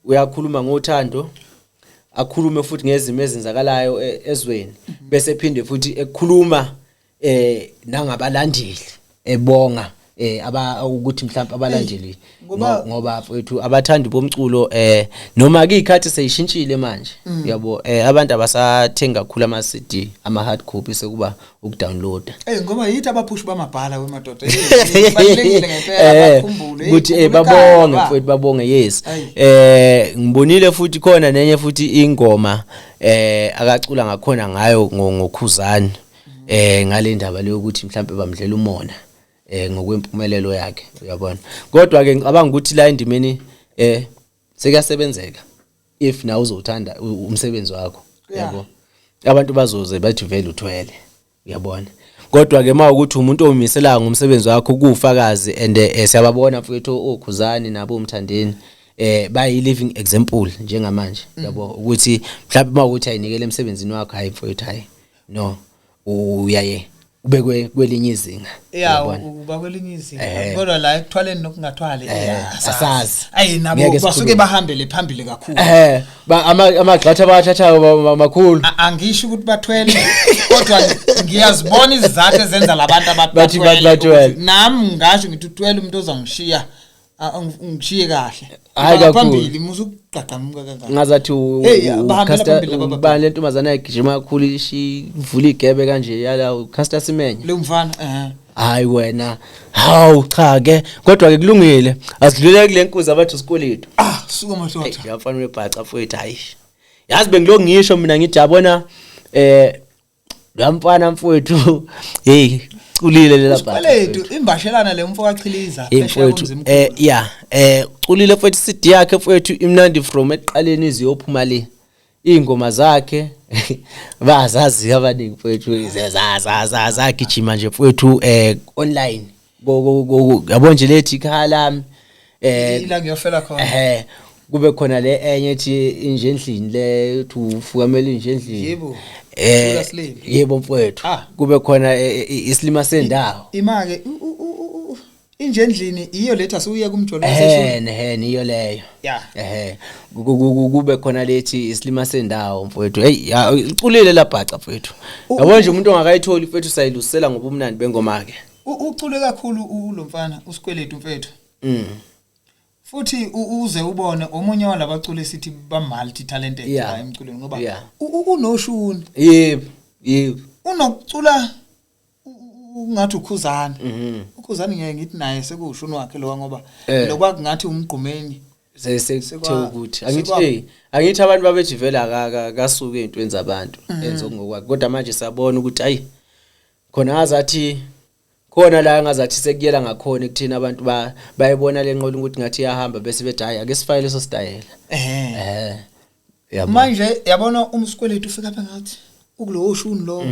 uyakhuluma ngothando, akhulume futhi ngezimo ezenzakalayo ezweni, bese ephinde futhi ekhuluma nangabalandeli, ebonga aba ukuthi mhlawumbe abalandeli ngoba mfowethu abathandi bomculo, noma kuyikhathi seyishintshile manje, yabo, abantu abasathenga kakhulu ama CD, ama hard copy, sekuba ukudownloada. Ngoba yithi abaphushi bamabhala wemadoda. Hey, balulekile ngempela bakhumbule. Ukuthi khumbula babonge ikhaya, mfowethu, babonge, yes. Ayi. Ngibonile futhi khona nenye futhi ingoma akacula ngakhona ngayo ngoKhuzani, ngale ndaba leyo ukuthi mhlambe bamdlela umona ngokwempumelelo yakhe, uyabona. Kodwa ke ngicabanga ukuthi la endimeni sekuyasebenzeka. If nawe uzothanda umsebenzi wakho, yabo, abantu bazoze bathi vele uthwele, uyabona. Kodwa ke mawukuthi umuntu omiselayo ngomsebenzi wakho, kuwufakazi, and siyababona mfowethu oKhuzani nabo uMthandeni, bayi living example njengamanje, yabo, ukuthi mhlawumbe mawukuthi ayinikele emsebenzini wakho, hayi mfowethu, hayi no, uyaye ubekwe kwelinye izinga. Ya. Uyabona? Uba kwelinye izinga, kodwa la ekuthwaleni nokungathwali, asazi. Ayi nabo Ngeke basuke sikhulume. bahambele phambili kakhulu. Ba amagxathu abawathathayo makhulu. Angisho ukuthi bathwele, kodwa ngiyazibona izizathu ezenza labantu Bathi abathwele bathwele. Nami ngasho ngithi uthwele umuntu ozangishiya, ngishiye kahle. Hhayi, Ngoba kakhulu. phambili musukuqaqamuka kangaka. Ngazathi Hey, bahambela phambili laba ubani le ntombazane ayigijima kakhulu, ivula igebe kanje yala, uCaster Semenya. Lo mfana Hayi wena, hawu, cha ke, kodwa ke kulungile, asidlule kule nkuzi abathi uSikweletu. Ah, suka madoda. Yafana webhaca mfowethu, hayi, yazi bengilo ngisho mina ngithi yabona, lamfana mfowethu, hey, culile lela bhaca. Sikweletu imbashelana le mfo kaChiliza. Hey mfowethu, yeah, culile mfowethu, CD yakhe mfowethu imnandi from ekuqaleni iziyophuma le. Ingoma zakhe bazazi abaningi mfowethu, zagijima nje mfowethu online. Yabo nje lethi ikhaya lami Ila ngiyofela khona. Kube khona le enye ethi inje endlini, le uthi ufukamela inje endlini. Yebo. Sula Slim. Yebo mfowethu. Ah. Kube khona isilima sendawo. Ima-ke inje endlini iyo letha siuye kumjolo. Iyo leyo. Ya. Kube khona lethi isilima sendawo mfowethu. Hey ya, iculile labhaca mfowethu. Yabo nje umuntu ongakayitholi mfowethu, sayilusela ngoba umnandi bengoma ke. Ucule kakhulu lo mfana uSikweletu mfethu. Futhi uze ubone omunye walabaculi esithi ba multi talented la emculweni, ngoba unoshuni. Yebo yebo. Unokucula ungathi uKhuzani. UKhuzani ngeke ngithi naye sekuwushuni wakhe lo, ngoba lokwa kungathi umgqumeni. Sekuthe ukuthi angithi, hey, angithi abantu babethi vele akasuke ey'ntweni zabantu, enze okungokwakhe, kodwa manje siyabona ukuthi ayi khona ngazathi khona la ngazathi sekuyela ngakhona ekuthini abantu bayibona le nqola ukuthi ngathi iyahamba, bese bethi hayi, ake sifake leso style. Yabo. Manje yabona umSikweletu ufika apha ngathi ukulowo shuni lo,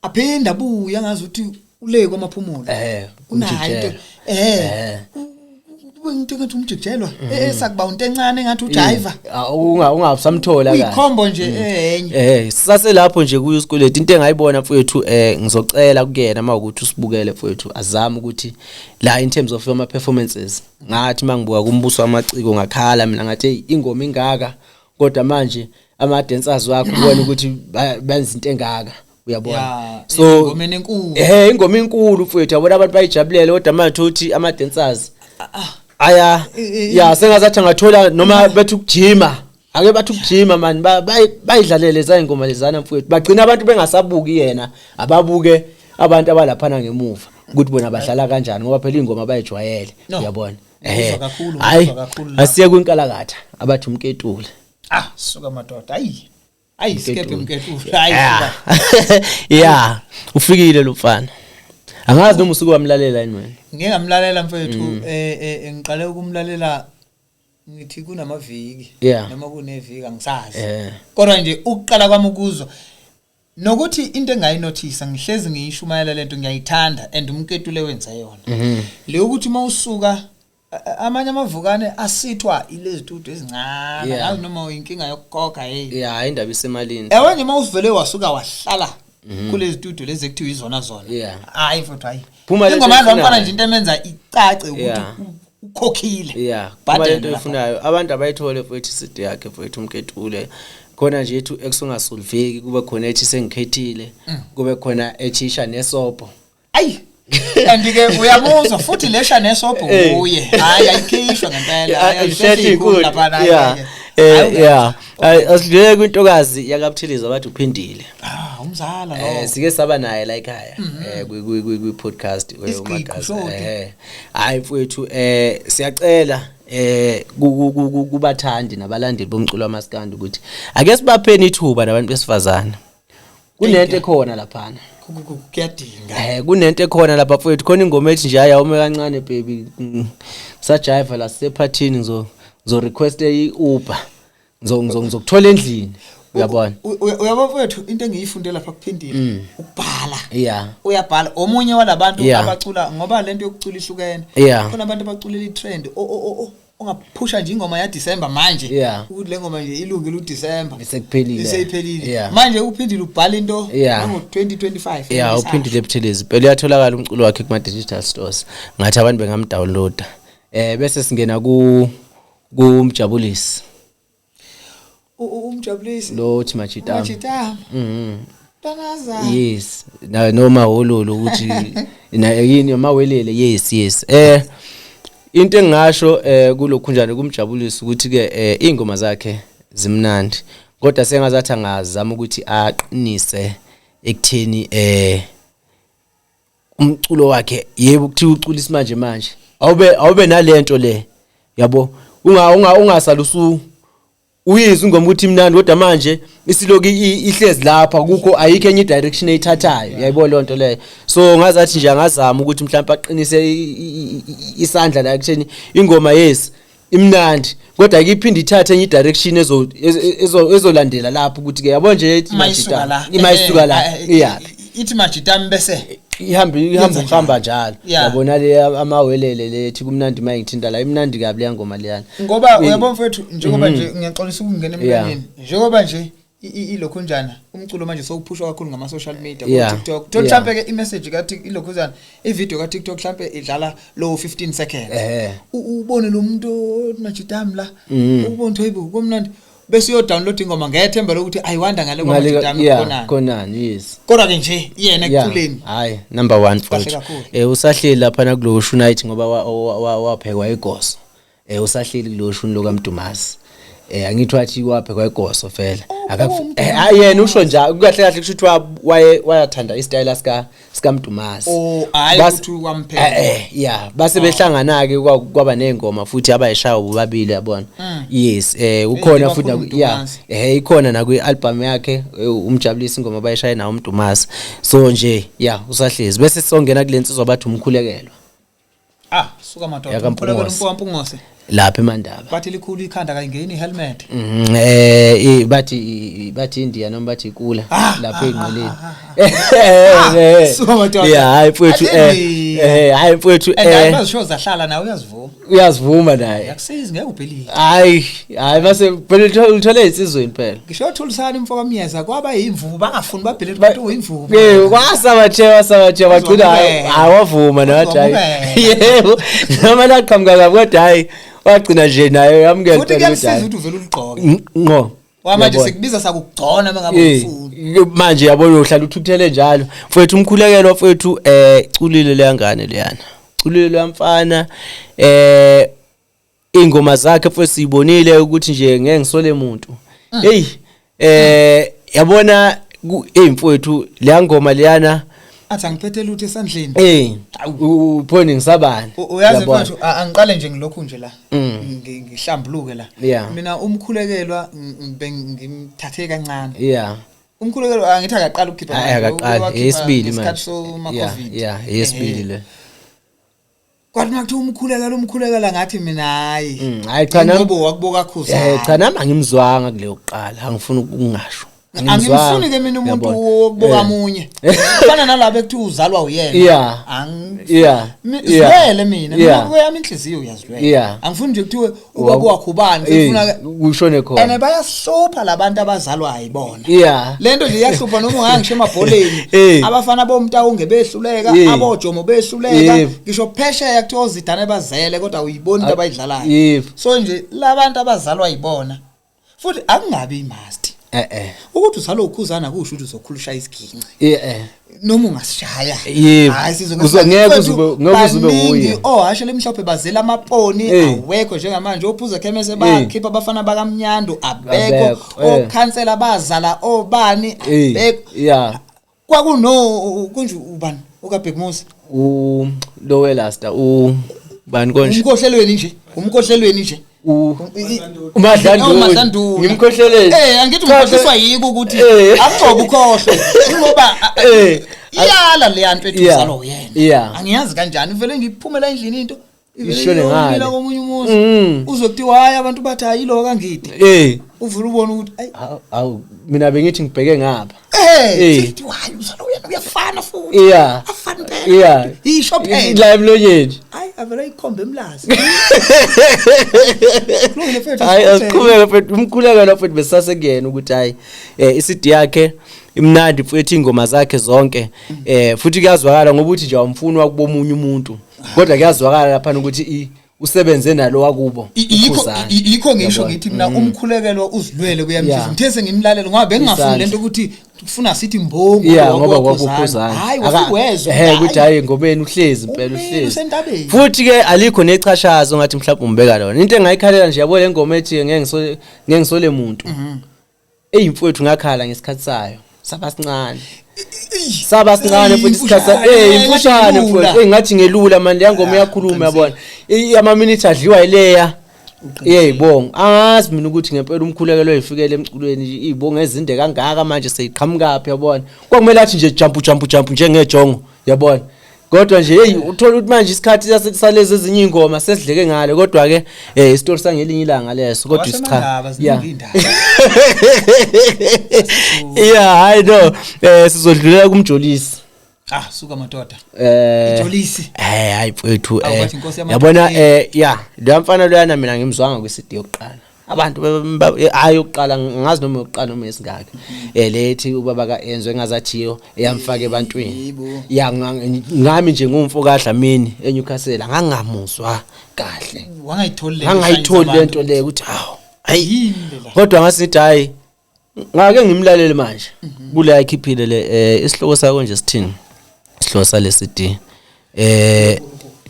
aphinda abuye angazi ukuthi ule kwamaphumulo. Unayo into. Umjijelo. Kube into engathi umjijelwa esakuba into encane engathi ujiva. Ah, ungasamthola kahle. Uyikhombo nje enye. Sisaselapho nje kuyo uSikweletu, into engayibona mfowethu, ngizocela kuyena mawukuthi usibukele mfowethu, azame ukuthi la in terms of ama performances, ngathi mangibuka kumbuso wamaciko ngakhala mina ngathi hey, ingoma ingaka, kodwa manje ama dancers wakho ubona ukuthi benza into engaka, uyabona. Ya, So ingoma enkulu. Ingoma inkulu mfowethu, yabona abantu bayijabulele, kodwa manje uthi ama dancers aya ya, sengazathi angathola noma bethi ukujima, ake bathi ukujima man, bayidlalele za ingoma lezana mfowethu, bagcina abantu bengasabuki yena, ababuke abantu abalaphana ngemuva ukuthi bona badlala kanjani, ngoba phela ingoma bayijwayele. No. Uyabona. Ngikuzwa kakhulu, Hayi, ngikuzwa kakhulu lapho. asiye kwinkalakatha abathi umketule. Ah, suka madoda, ayi ayi, skephe mketule, hayi suka. Yeah, ufikile lo mfana, angazi noma usuke wamlalela yini wena. Ngike ngamlalela mfethu, ngiqale ukumlalela ngithi kunamaviki noma kuneviki, angisazi. Kodwa nje ukuqala kwami ukuzwa nokuthi into engayinothisa, ngihlezi ngiyishumayela lento, ngiyayithanda, and umketule wenza yona le ukuthi mawusuka amanye amavukane asithwa ilezi studio ezincane. Angazi noma inkinga yokukhokha, hey. Yeah, indaba isemalini. Ewe nje, mawusivele wasuka wahlala kulezi studio lezi ekuthiwa izona zona, hayi mfethu, hayi. Phuma lento Ingoma yalo mfana oyifunayo. nje into emenza icace ukuthi ukhokhile. Phuma Bhadela lento lapha. oyifunayo, abantu abayithole mfowethu iCD yakhe mfowethu umketule, khona nje ethu ekusungasolveki, kube khona ethi sengikhethile, kube khona ethisha nesobho. Ayi, and ke uyamuzwa futhi lesha nesobho uye, hayi, ayikhishwa ngempela, hayi, ayisehle inkulu laphana, hayi, hayi. Yeah, asidlule kwintokazi yakaButhelezi abathi uphindile. Ah, umzala lo. Sike saba naye la ekhaya kwi podcast. Isigiqu, uMagazi. shoti. Hayi mfowethu, siyacela kubathandi nabalandeli bomculo wamaskandi ukuthi ake sibapheni ithuba nabantu besifazana, kunento ekhona laphana. Kuyadinga. Kunento ekhona lapha mfowethu, khona ingoma ethi nje ayawume kancane baby, sajiva la sephathini, ngizo request i-Uber. Ngizokuthola endlini, uyabona. Uyabo mfowethu, into engiyifunde lapha kuphindile ukubhala. Yeah. Uyabhala, omunye walabantu abacula, ngoba lento yokucula ihlukene. Khona abantu abaculela i-trend, ongaphusha nje ingoma ya December manje, ukuthi le ngoma nje ilungile uDecember. Sekuphelile. Iseyiphelile. Manje uphindile ubhala into ngo 2025. Yeah, uphindile Buthelezi phela uyatholakala umculo wakhe kuma digital stores, ngathi abantu bengamdownloada. Bese singena ku kumjabulisi. Umjabulisi. Lo uthi majita. Majita. Tanaza. Yes, na noma hololo ukuthi na yini amawelele. Yes, into engingasho kulokhu njani kumjabulisi ukuthi ke ingoma zakhe zimnandi, kodwa sengazathi angazama ukuthi aqinise ekutheni umculo wakhe, yebo, kuthi ucula isimanje manje, awube nalento le, yabo, ungasala usu uyizwe ingoma ukuthi imnandi, kodwa manje isiloku ihlezi lapha kukho, ayikho enye direction eyithathayo, uyayibona leyo nto leyo. So ngazathi nje angazama ukuthi mhlawumbe aqinise isandla la ekutheni ingoma, yes, imnandi, kodwa ake iphinde ithathe enye direction ezolandela lapho, ukuthi ke yabo nje ethi Mayisuka la. Mayisuka la. Yeah. Ithi majitami bese ihambe ihambe. Yenza njalo. Uhamba njalo. Yeah. Yabona le amawelele lethi kumnandi mayingithinta la, imnandi kabi leya ngoma leyana. Ngoba uyabona mfethu, njengoba nje, ngiyaxolisa ukungena emlonyeni, njengoba nje ilokhunjana umculo manje sowuphushwa kakhulu ngama social media, ku TikTok. Thola mhlambe ke imessage ka ilokhunjana, ivideo ka TikTok mhlambe idlala lo 15 seconds. Ubone lo muntu majitami la, ubone ukuthi hayibo, komnandi, bese uyo download ingoma ngethemba lokuthi I wonder ngale Ngale kwamajitami yeah khonani. Khonani, yes. Kodwa ke nje yena ekuculeni Hayi, number 1 Kahle mfowethu. kakhulu. Usahleli lapha na kulo shunight, ngoba waphekwa igoso. Usahleli kulo shuni lokaMdumazi. Angithi wathi waphekwa igoso vele. Hayi, yena usho njalo kahle kahle, kusho ukuthi waye wayathanda istyle sika Mdumazi. Oh, hhayi ukuthi wampheka. Yeah, base behlangana ke, kwaba nezingoma futhi abayishaya bobabili, yabona. Yes, ukhona kakhulu futhi yeah. uMdumazi. Ikhona na kwi-album yakhe, umjabulisi, ingoma abayishaya nawo uMdumazi. So nje yeah, usahlezi. Bese songena kule nsizwa bathi umkhulekelwa. Ah, suka madoda. YakaMpungose. Umkhulekelo umfo kaMpungose. Lapha eMandaba. Bathi likhulu ikhanda, kayingeni ihelmet. Bathi India noma bathi ikula lapha engqeleni. Suka madoda. Yeah, hayi mfowethu, Athi hayi mfowethu. And hayi, bazisho zahlala nawe, uyazivuma. Uyazivuma naye. Yakusiza, ngeke ubhilile. Hayi hayi, base phela ulithole insizweni phela. Ngisho Thulisani umfo kaMiyeza kwaba yimvubu, bangafuni babhilile, bathi uyimvubu. Kwasabathe bagcina, hayi, wavuma nathi, hayi. Wazwamukela. Yebo, noma laqhamuka kabi, kodwa hayi, wagcina nje naye yamukela. Futhi kuyasiza ukuthi uvele uligqoke. Ngqo. Wamanje Uyabona. sikubiza sakugcona mangabe ufuna. Manje yabona uhlala uthukuthele njalo mfowethu. Umkhulekelwa mfowethu, culile leya ngane leyana, culile leya mfana. Ingoma zakhe mfowethu siyibonile ukuthi nje ngeke ngisole umuntu. Hey, yabona, hey mfowethu, leya ngoma leyana. Athi angiphethe lutho esandleni. Uphone ngisabani. Uyazi Uyabona? mfowethu, angiqale nje ngilokhu nje la. Ngihlambuluke la. Mina umkhulekelwa ngimthathe kancane. Umkhulekelwa angithi akaqala ukukhipha Hayi, manje, akaqali. wakhipha Eyesibili ngesikhathi manje. soma Yeah, COVID. yeah, eyesibili le. Kwathi makuthiwa umkhulekela, umkhulekela, ngathi mina hayi. Hayi cha, Ngoba wakuboka khuza. Cha, nami angimzwanga kuleyo kuqala, angifuni ukungasho. Angimfuni ke mina umuntu Uyabona? wokuboka munye. Fana nalabo ekuthiwa uzalwa uyena. Zilwele mina. Mina kweyami inhliziyo uyazilwela. Angifuni nje kuthiwe ubaba wakho ubani, sifuna ke Kushone and khona. Bayahlupha labantu abazalwa ayibona. Lento nje iyahlupha noma ungangisho emabholeni. Abafana bomtawunge behluleka, abojomo behluleka, ngisho phesheya kuthiwa ozidane bazele, kodwa uyibona into abayidlalayo. So nje labantu abazalwa yibona. Futhi akungabi imust. Ukuthi uzalwa ukhuzana kusho ukuthi uzokhula isiginci. Noma ungasishaya. Hayi, sizwe Ngeke ngeke uze ube wuye. Ohashe lemhlophe bazela amaponi awekho njengamanje, ophuza khemese bakhipha abafana bakamnyando abekho, Abekho, eh. okhansela bazala obani abekho. Kwakuno kunje ubani okaBhekumuzi? Lo welasta, u bani konje? Umkhohlelweni nje, umkhohlelweni nje. Umadlanduna. Umadlanduna. Ngimkhohleleni. Angithi Cha, umkhohliswa yiko ukuthi akuzobe ukhohlwe ngoba iyala le yanto ethi uzalwa uyena. Angiyazi kanjani, vele ngiphumela endlini into Ishone ngale. Ivele komunye umuzi. Uzwe kuthiwa hayi, abantu bathi hayi, ilo kaNgidi. Uvula ubone ukuthi ayi. Awu, mina bengithi ngibheke ngapha. Kuthiwa hayi, uzalo uyafana futhi. Afana impela. Isho phela. La emlonyeni. Hayi, avela ikhombe emlazi. Kulungile mfethu. Hayi, Asiqhubeke. asiqhubeke mfethu. Umkhuleko lo mfethu besisasekuyena ukuthi hayi, iCD yakhe imnandi mfethu, ingoma zakhe zonke, futhi kuyazwakala ngoba uthi nje awumfuni wakubo omunye umuntu, kodwa kuyazwakala lapha ukuthi usebenze nalo wakubo. Yikho uKhuzani. Yikho ngisho Yabona. ngithi mina umkhulekelo uzilwele kuyamthiza. Ngithe sengimlalela ngoba bengingafuni lento ukuthi kufuna sithi mbongo Ngoba wakubo. kwakuKhuzani. Hayi, wasukwezwa. Ukuthi hayi, ngomeni uhlezi impela. Umile Uhlezi. usentabeni. Futhi ke alikho nechashazo ngathi mhlawumbe umbeka lona. Into engayikhalela nje, yabo, le ngoma ethi ngeke ngisole, ngeke ngisole muntu. Eyi mfowethu, ngakhala ngesikhathi sayo. Saba sincane. Saba sincane futhi isikhathi imfushane mfowethu. Ngathi ngelula manje le ngoma iyakhuluma, yabona. Ama minutes adliwa ileya. Yeyibonga. Angazi mina ukuthi ngempela umkhulekelo ezifikele emculweni izibongo ezinde kangaka manje seyiqhamukaphi, yabona. Kwakumele athi nje jump, jump, jump njengejongo, yabona. Kodwa nje hey, uthola ukuthi manje isikhathi salezi ezinye ingoma sesidleke ngale, kodwa ke isitori sangelinye ilanga leso, kodwa cha. Wasemandaba, ziningi iy'ndaba. Yeah, hayi no, sizodlulela kumjolisi. Ah, suka madoda. Ijolisi. Hayi mfethu. Awu, bathi inkosi yamadoda. Yabona, yeah, lo mfana loyana mina ngimzwanga kwi-CD yokuqala. Abantu hayi, yokuqala, ngazi noma yokuqala noma esingaka. Lethi ubaba kaEnzo engazathiyo eyamfaka ebantwini. Ya, ngami nje ngumfo kaDlamini eNewcastle, ngangamuzwa kahle. Wangayitholi le nto. Ngangayitholi eshayisa lento le ukuthi hawu, hayi. Yini le la? Kodwa ngasithi hayi, ngake ngimlalele manje kule ayikhiphile le, isihloko sakho nje sithini isihloko sale CD?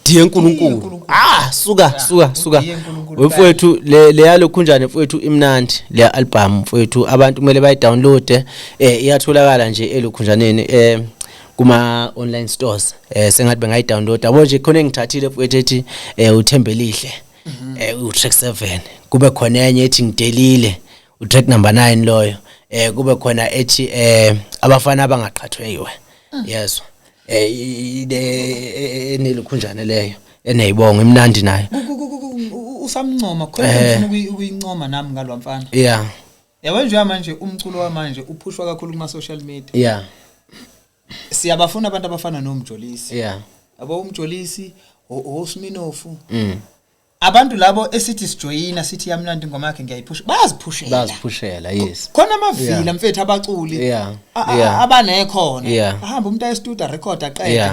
Diye nkulunkulu. Ah, suka, suka, suka. uDiye Nkulunkulu. Mfowethu, le yalokhunjane mfowethu, imnandi le album mfowethu, abantu kumele bayidownload. Iyatholakala nje elokhunjaneni, kuma online stores, sengathi bengayidownload, yabo nje. Khona engithathile mfowethu ethi uThembelihle, utrack 7, kube khona enye ethi ngidelile, utrack number 9 loyo, kube khona ethi abafana abangaqhathweyiwe, yezwa, ile enelokhunjane leyo eneyibongo imnandi nayo. Usamncoma khona, ngifuna ukuyincoma nami ngalwa mfana. Yabo nje manje umculo wamanje uphushwa kakhulu kuma social media. Siyabafuna abantu abafana noMjolisi. Yabo, uMjolisi, oSminofu. Abantu labo esithi sijoyina sithi yamnandi ingoma yakhe, ngiyayiphusha, bayaziphushela. Baziphushela, yes. Khona amavila mfethu abaculi abanekhona. Ahamba umuntu aye studio, record, aqede.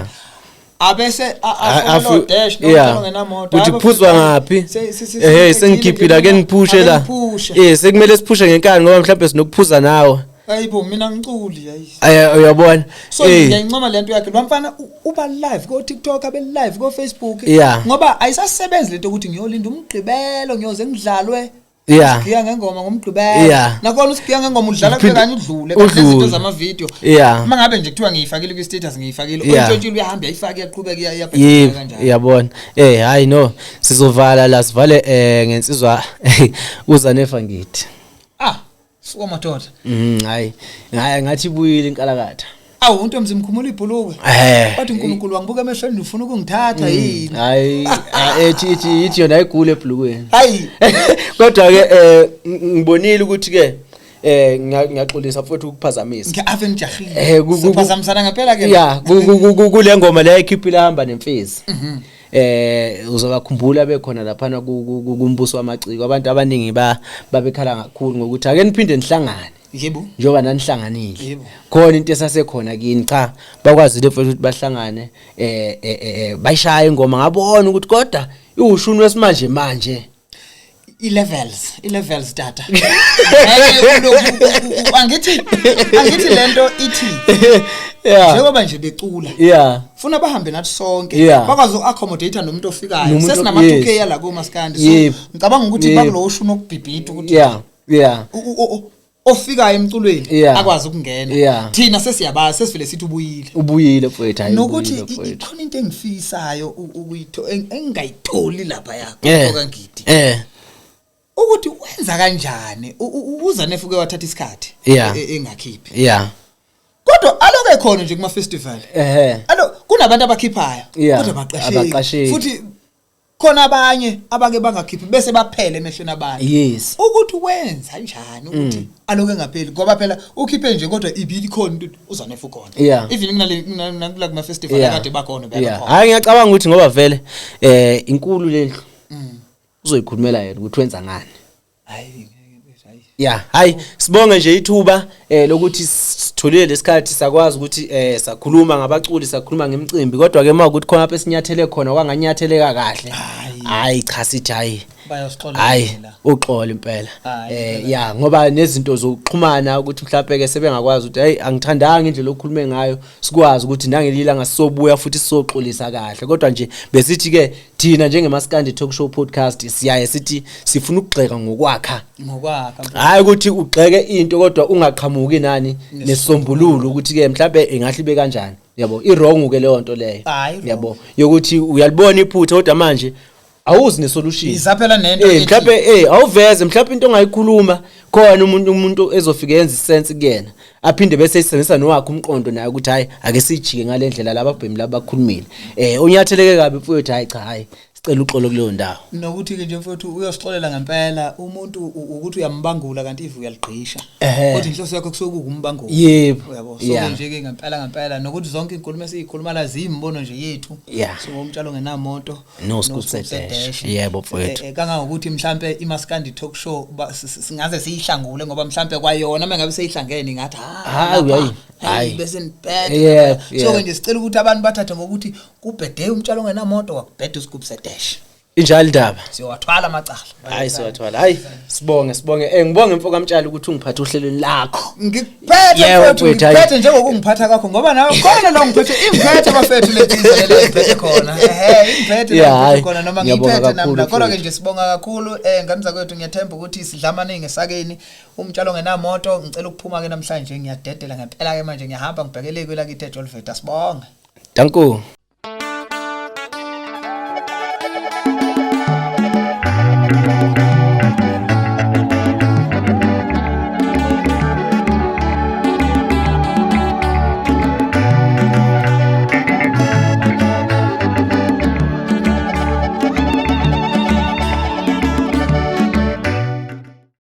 Abese afuna dash noma ngenamoto. Kuthi kuphuzwa ngaphi? Sengikhiphila, ake niphushe la. Sekumele siphushe ngenkani ngoba mhlawumbe sinokuphuza nawe. Hayibo, mina ngiculi, hayi. Ay, uyabona. So ngiyayincoma lento yakhe lo mfana, uba live ko TikTok, abe live ko Facebook. Ngoba ayisasebenzi lento ukuthi ngiyolinda umgqibelo, ngiyoze ngidlalwe. Usigiya ngengoma ngomgqibelo. Nakhona usigiya ngengoma udlala kanye udlule. Udlule. Izinto zama video. Uma ngabe nje kuthiwa ngiyifakile kwi status, ngiyifakile. Ontshontshile uyahamba uyayifaka, iyaqhubeka, iyabheka kanjalo. Iyabona. Hayi no, sizovala la, sivale ngensizwa uZanefa ngithi. Ah, suka madoda. Hayi. Hayi, ngathi ibuyile inkalakatha. Awu, umuntu emzimkhumula ibhulukwe. Bathi uNkulunkulu wangibuka emehlweni, ufuna ukungithatha yini? Hayi, ethi ithi yona ayigule ebhlukweni. Hayi. Kodwa ke ngibonile ukuthi ke ngiyaxolisa futhi ukuphazamisa. Ngiave ngijahile. Siphazamisana ngempela ke. Ya, kule ngoma le ayikhiphile hamba nemfezi. Uzobakhumbula bekhona lapha kumbuso wamaciko, abantu abaningi babekhala kakhulu ngokuthi ake niphinde nihlangane. Njengoba nanihlanganile. Khona into esasekhona kini, cha, bakwazile futhi ukuthi bahlangane, bayishaya ingoma, ngabona ukuthi kodwa iwushuni wesimanje manje. I-levels tata. Ngeke angithi lento ithi njengoba nje becula, funa bahambe nathi sonke, bakwazi uku-accommodate nomuntu ofikayo. Sesinama 2K yala komaskandi, so ngicabanga ukuthi bakulowo shuni okubhibhida ukuthi yeah yeah ofikayo emculweni akwazi ukungena. Thina sesiyabazi, sesivele sithi ubuyile. Ubuyile mfowethu, hayi. Nokuthi Ubuyile mfowethu. ikhona into engifisayo engingayitholi lapha yakho kaNgidi, ukuthi wenza kanjani uZanefuke wathatha isikhathi engakhiphi, kodwa aloke khona nje kuma festival, alo kunabantu abakhiphayo kodwa baqasheki. Abaqasheki. Futhi Khona abanye abake bangakhiphi bese baphele emehlweni abantu. Ukuthi wenza njani ukuthi aloke engapheli, ngoba phela ukhiphe nje kodwa ibili khona into uZanefa ukhona. Even kunale kunala kuma festival akade bakhona bebakhona. Hayi, ngiyacabanga ukuthi ngoba vele inkulu lendlu, uzoyikhulumela yena ukuthi wenza ngani. Hayi, ngeke, hayi. Ya, hayi, sibonge nje ithuba lokuthi sitholile lesikhathi, sakwazi ukuthi sakhuluma ngabaculi, sakhuluma ngemicimbi, kodwa ke mawukuthi khona lapha esinyathele khona kwanganyatheleka kahle, hayi cha, sithi hayi. Bayosixolela. Hayi, uxolo impela. Hayi, Ya, ngoba nezinto zokuxhumana ukuthi mhlawumbe ke sebengakwazi ukuthi hey, angithandanga indlela okhulume ngayo, sikwazi ukuthi nangelila ngasisobuya futhi sizoxolisa kahle. Kodwa nje besithi ke thina njengemaskandi Talk Show Podcast siyaye sithi sifuna ukugxeka ngokwakha. Ngokwakha. Hayi ukuthi ugxeke into kodwa ungaqhamuki nani nesisombululo ukuthi ke mhlawumbe ingahle ibe kanjani, yabo. I-wrong ke leyo nto leyo. Hayi, wrong. Yabo, yokuthi uyalibona iphutha kodwa manje awuzi nesolution. Izaphela nento Mhlawumbe awuveze mhlawumbe into ongayikhuluma khona umuntu ezofika yenza isense kuyena, aphinde bese isebenzisa nowakhe umqondo naye ukuthi hayi, ake sijike ngalendlela laba bhemi laba bakhulumile. Unyatheleke kabi mfowethu, hayi cha, hayi, sicela uxolo kuleyo ndawo. Nokuthi ke nje mfowethu uyosixolela ngempela umuntu ukuthi uyambangula kanti ivu uyaligqisha, kodwa inhloso yakho kusuke kukumbangula. Uyabo, so nje ke ngempela ngempela nokuthi zonke izinkulumo esizikhuluma la ziyimbono nje yethu. So umtshalo ngenamoto. No Scoop Dash. Yebo mfowethu. Kangangokuthi mhlambe iMaskandi Talk Show singaze siyihlangule, ngoba mhlambe kwayona mengabe seyihlangene ngathi ha, Hayi, lapha, hayi, hayi. Bese nibhede. So nje sicela ukuthi abantu bathathe ngokuthi kubhede umtshalo ongenamoto, wakubhede uScoop Dash. Injalo indaba. Siyowathwala amacala. Hayi, siwathwala. Hayi, sibonge, sibonge. Ngibonge mfo kaMtshali ukuthi ungiphathe uhlelweni lakho. Ngikuphethe Yebo, mfowethu, mfowethu, hayi. ngikuphethe njengokungiphatha kwakho, ngoba nawe khona la ungiphethe, ingiphethe bafethu letiza le ngiphethe khona. Ehhe, ingiphethe la Yeah, ngiphethe hayi, khona noma ngiyabonga ngiyiphethe nami kakhulu, la. Kodwa ke mfowethu. nje sibonga kakhulu ngane zakwethu, ngiyathemba ukuthi sidla amaningi esakeni. Umtshalo ngenamoto, ngicela ukuphuma ke namhlanje, ngiyadedela ngempela ke manje, ngiyahamba ngibhekele kwelakithi eJolvet. Asibonge. Danko.